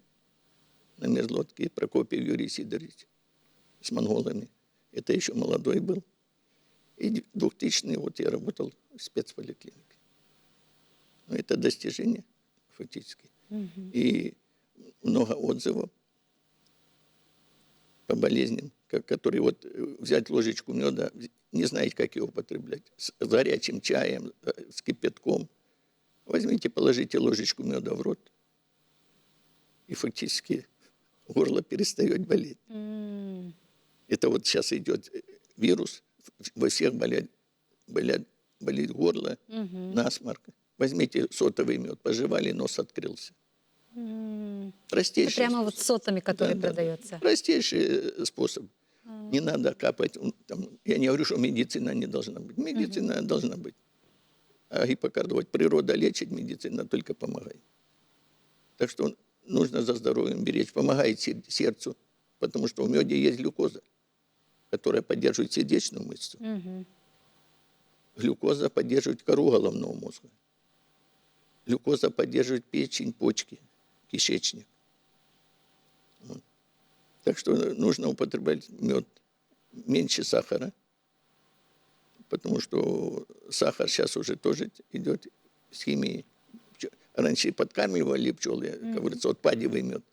на Мерзлотке, Прокопьев Юрий Сидорович с монголами. Это еще молодой был. И 2000 вот я работал в спецполиклинике. Ну, это достижение фактически. И много отзывов по болезням, которые вот взять ложечку меда, не знаете, как его употреблять, с горячим чаем, с кипятком. Возьмите, положите ложечку меда в рот, и фактически горло перестает болеть. Это вот сейчас идет вирус, во всех болит горло, насморк. Возьмите сотовый мед, пожевали, нос открылся. Простейший Это прямо вот способ. сотами, которые Да, да, да. продаются. Простейший способ. Не надо капать. Там, я не говорю, что медицина не должна быть. Медицина должна быть. А гипокардовать природа лечит, медицина только помогает. Так что нужно за здоровьем беречь. Помогает сердцу, потому что в меде есть глюкоза, которая поддерживает сердечную мышцу. Глюкоза поддерживает кору головного мозга. Глюкоза поддерживает печень, почки, кишечник. Вот. Так что нужно употреблять мед меньше сахара, потому что сахар сейчас уже тоже идет с химией. Раньше подкармливали пчелы, как говорится, вот падевый мед.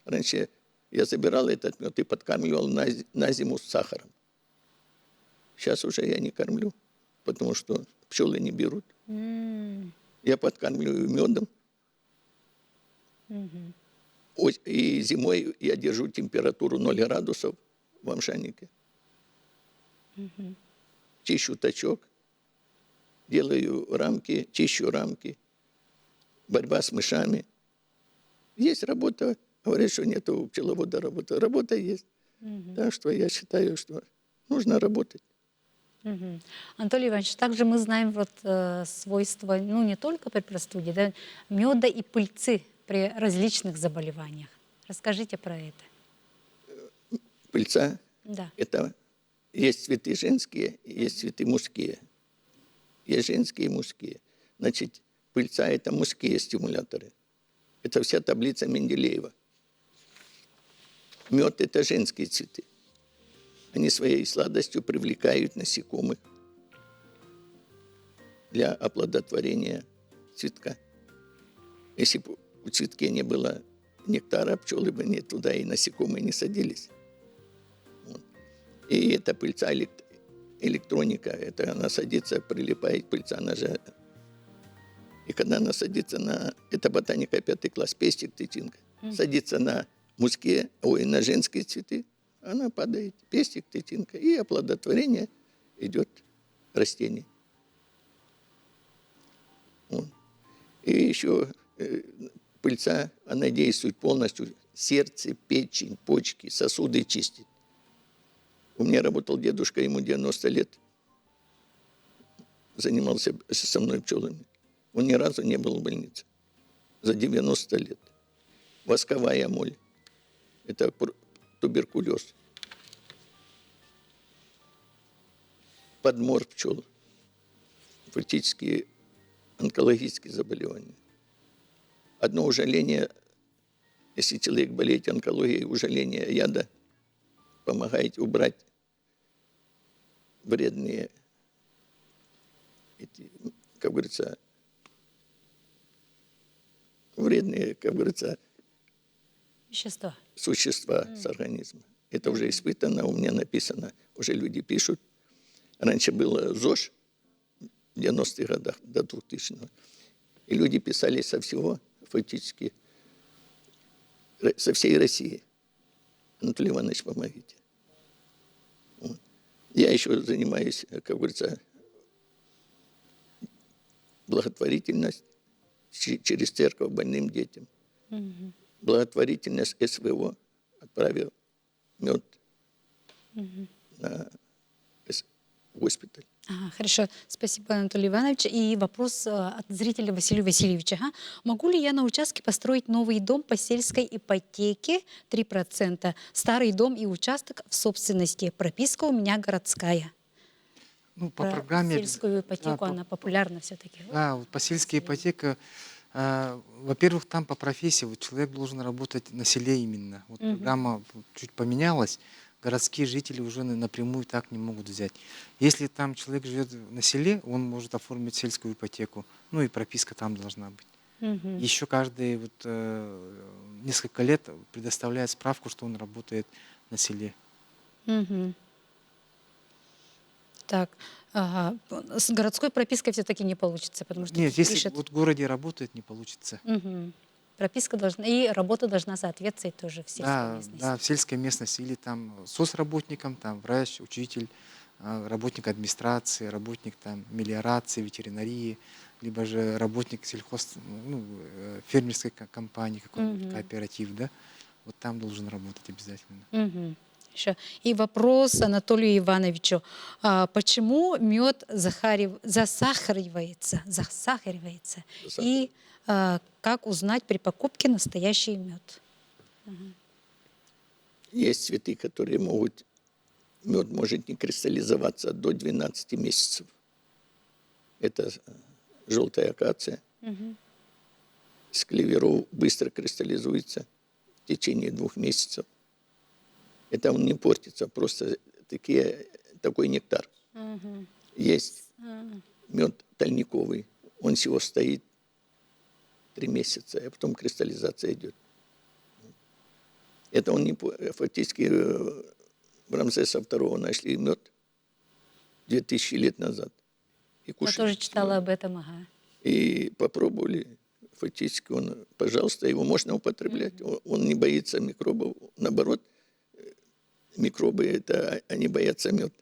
Раньше я забирал этот мед и подкармливал на зиму с сахаром. Сейчас уже я не кормлю, потому что пчелы не берут. Я подкармливаю медом. И зимой я держу температуру 0 градусов в омшанике. Чищу точок, делаю рамки, чищу рамки. Борьба с мышами. Есть работа. Говорят, что нету у пчеловода работы. Работа есть. Так что я считаю, что нужно работать. Анатолий Иванович, также мы знаем свойства, не только при простуде, да, меда и пыльцы при различных заболеваниях. Расскажите про это. Пыльца? Да. Это есть цветы женские, есть цветы мужские. Есть женские и мужские. Значит, пыльца — это мужские стимуляторы. Это вся таблица Менделеева. Мед — это женские цветы. Они своей сладостью привлекают насекомых для оплодотворения цветка. Если бы у цветке не было нектара, пчелы бы не туда и насекомые не садились. Вот. И эта пыльца электроника, это она садится, прилипает, пыльца, она же... И когда она садится на... Это ботаника 5 класс, пестик, тычинка. Садится на мужские, ой, на женские цветы, она падает, пестик, тычинка, и оплодотворение идет растение. Вот. И еще пыльца, она действует полностью, сердце, печень, почки, сосуды чистит. У меня работал дедушка, ему 90 лет, занимался со мной пчелами. Он ни разу не был в больнице за 90 лет. Восковая моль, это туберкулез. Подмор пчел. Фактически Онкологические заболевания. Одно ужаление, если человек болеет онкологией, ужаление яда помогает убрать вредные, эти, как говорится, вредные, как говорится, Вещества. существа с организма. Это уже испытано, у меня написано, уже люди пишут. Раньше было ЗОЖ в 90-х годах, до 2000-го. И люди писали со всего, фактически, со всей России. Анатолий Иванович, помогите. Вот. Я еще занимаюсь, как говорится, благотворительность через церковь больным детям. Благотворительность СВО отправил мед на госпиталь. Ага, хорошо, спасибо, Анатолий Иванович. И вопрос от зрителя Василия Васильевича. Ага. Могу ли я на участке построить новый дом по сельской ипотеке 3%? Старый дом и участок в собственности. Прописка у меня городская. Ну, по Про программе... сельскую ипотеку, да, она популярна все-таки. Да, вот по сельской ипотеке, во-первых, там по профессии, вот человек должен работать на селе именно. Вот программа чуть поменялась, городские жители уже напрямую так не могут взять. Если там человек живет на селе, он может оформить сельскую ипотеку, ну и прописка там должна быть. Еще каждые несколько лет предоставляет справку, что он работает на селе. Так, ага. С городской пропиской все-таки не получится, потому что Нет, тут если пишет в городе работает, не получится. Прописка должна, и работа должна соответствовать тоже в сельской Да, местности. да, в сельской местности или соцработником, врач, учитель, работник администрации, работник мелиорации, ветеринарии, либо же работник сельхоз, фермерской компании, какой-нибудь кооператив, да, вот там должен работать обязательно. Еще. И вопрос Анатолию Ивановичу. Почему мед засахаривается? Засахаривается. И как узнать при покупке настоящий мед? Есть цветы, которые могут... Мед может не кристаллизоваться до 12 месяцев. Это желтая акация. С клеверов быстро кристаллизуется в течение 2 месяцев. Это он не портится, просто такой нектар. Есть мед тальниковый, он всего стоит 3 месяца, а потом кристаллизация идет. Это он не фактически в Рамзеса второго нашли мед 2000 лет назад. И Я кушали. тоже читала об этом, ага. И попробовали. Фактически он, пожалуйста, его можно употреблять. Он не боится микробов. Наоборот, микробы, они боятся мед.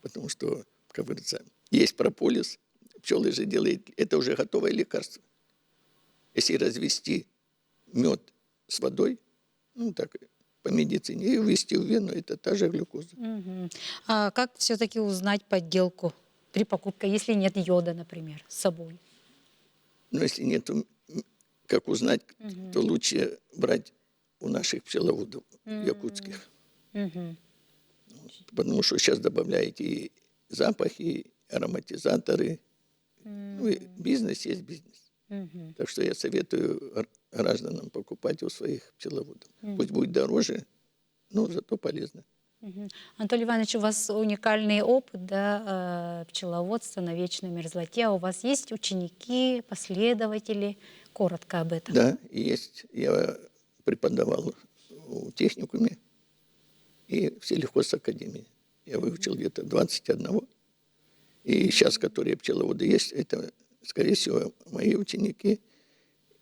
Потому что, как говорится, есть прополис, пчелы же делают, это уже готовое лекарство. Если развести мед с водой, так, по медицине, и ввести в вену, это та же глюкоза. А как все-таки узнать подделку при покупке, если нет йода, например, с собой? Если нету, как узнать, то лучше брать у наших пчеловодов якутских. Потому что сейчас добавляете и запахи, и ароматизаторы. И бизнес есть бизнес. Так что я советую гражданам покупать у своих пчеловодов. Пусть будет дороже, но зато полезно. Анатолий Иванович, у вас уникальный опыт, да, пчеловодства на вечной мерзлоте. А у вас есть ученики, последователи? Коротко об этом. Да, есть. Я преподавал в техникуме и в сельхозакадемии. Я выучил где-то 21. И сейчас, которые пчеловоды есть, это, скорее всего, мои ученики.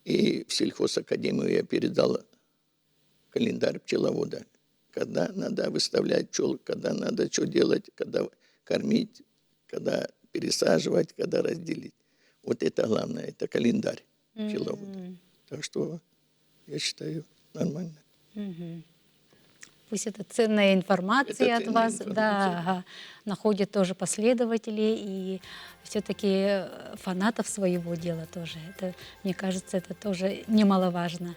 И в сельхозакадемию я передал календарь пчеловода. Когда надо выставлять пчел, когда надо что делать, когда кормить, когда пересаживать, когда разделить. Вот это главное, это календарь пчеловода. Так что, я считаю, нормально. Пусть это ценная информация Это от ценная вас, да, информация. находит тоже последователей и все-таки фанатов своего дела тоже. Это, мне кажется, это тоже немаловажно.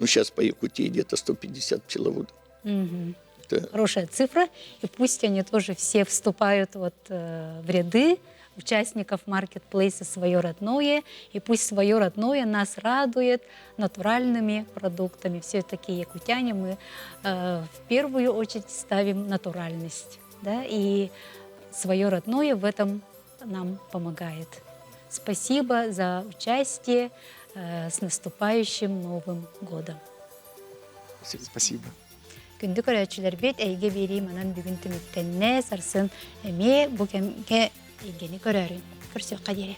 Щас по Якутии где-то 150 пчеловодов. Это Хорошая цифра, и пусть они тоже все вступают в ряды участников маркетплейса «Свое родное», и пусть «Свое родное» нас радует натуральными продуктами. Все-таки якутяне мы э, в первую очередь ставим натуральность, да, и «Свое родное» в этом нам помогает. Спасибо за участие. Э, с наступающим Новым годом! Спасибо. Күндү көрөөччүлэрбит эйгэ биэрии манан бүгүн түмүктэннэ сарсын эмиэ бу кэмгэ эйгэни көрөөрүн көрсүөххэ диэри.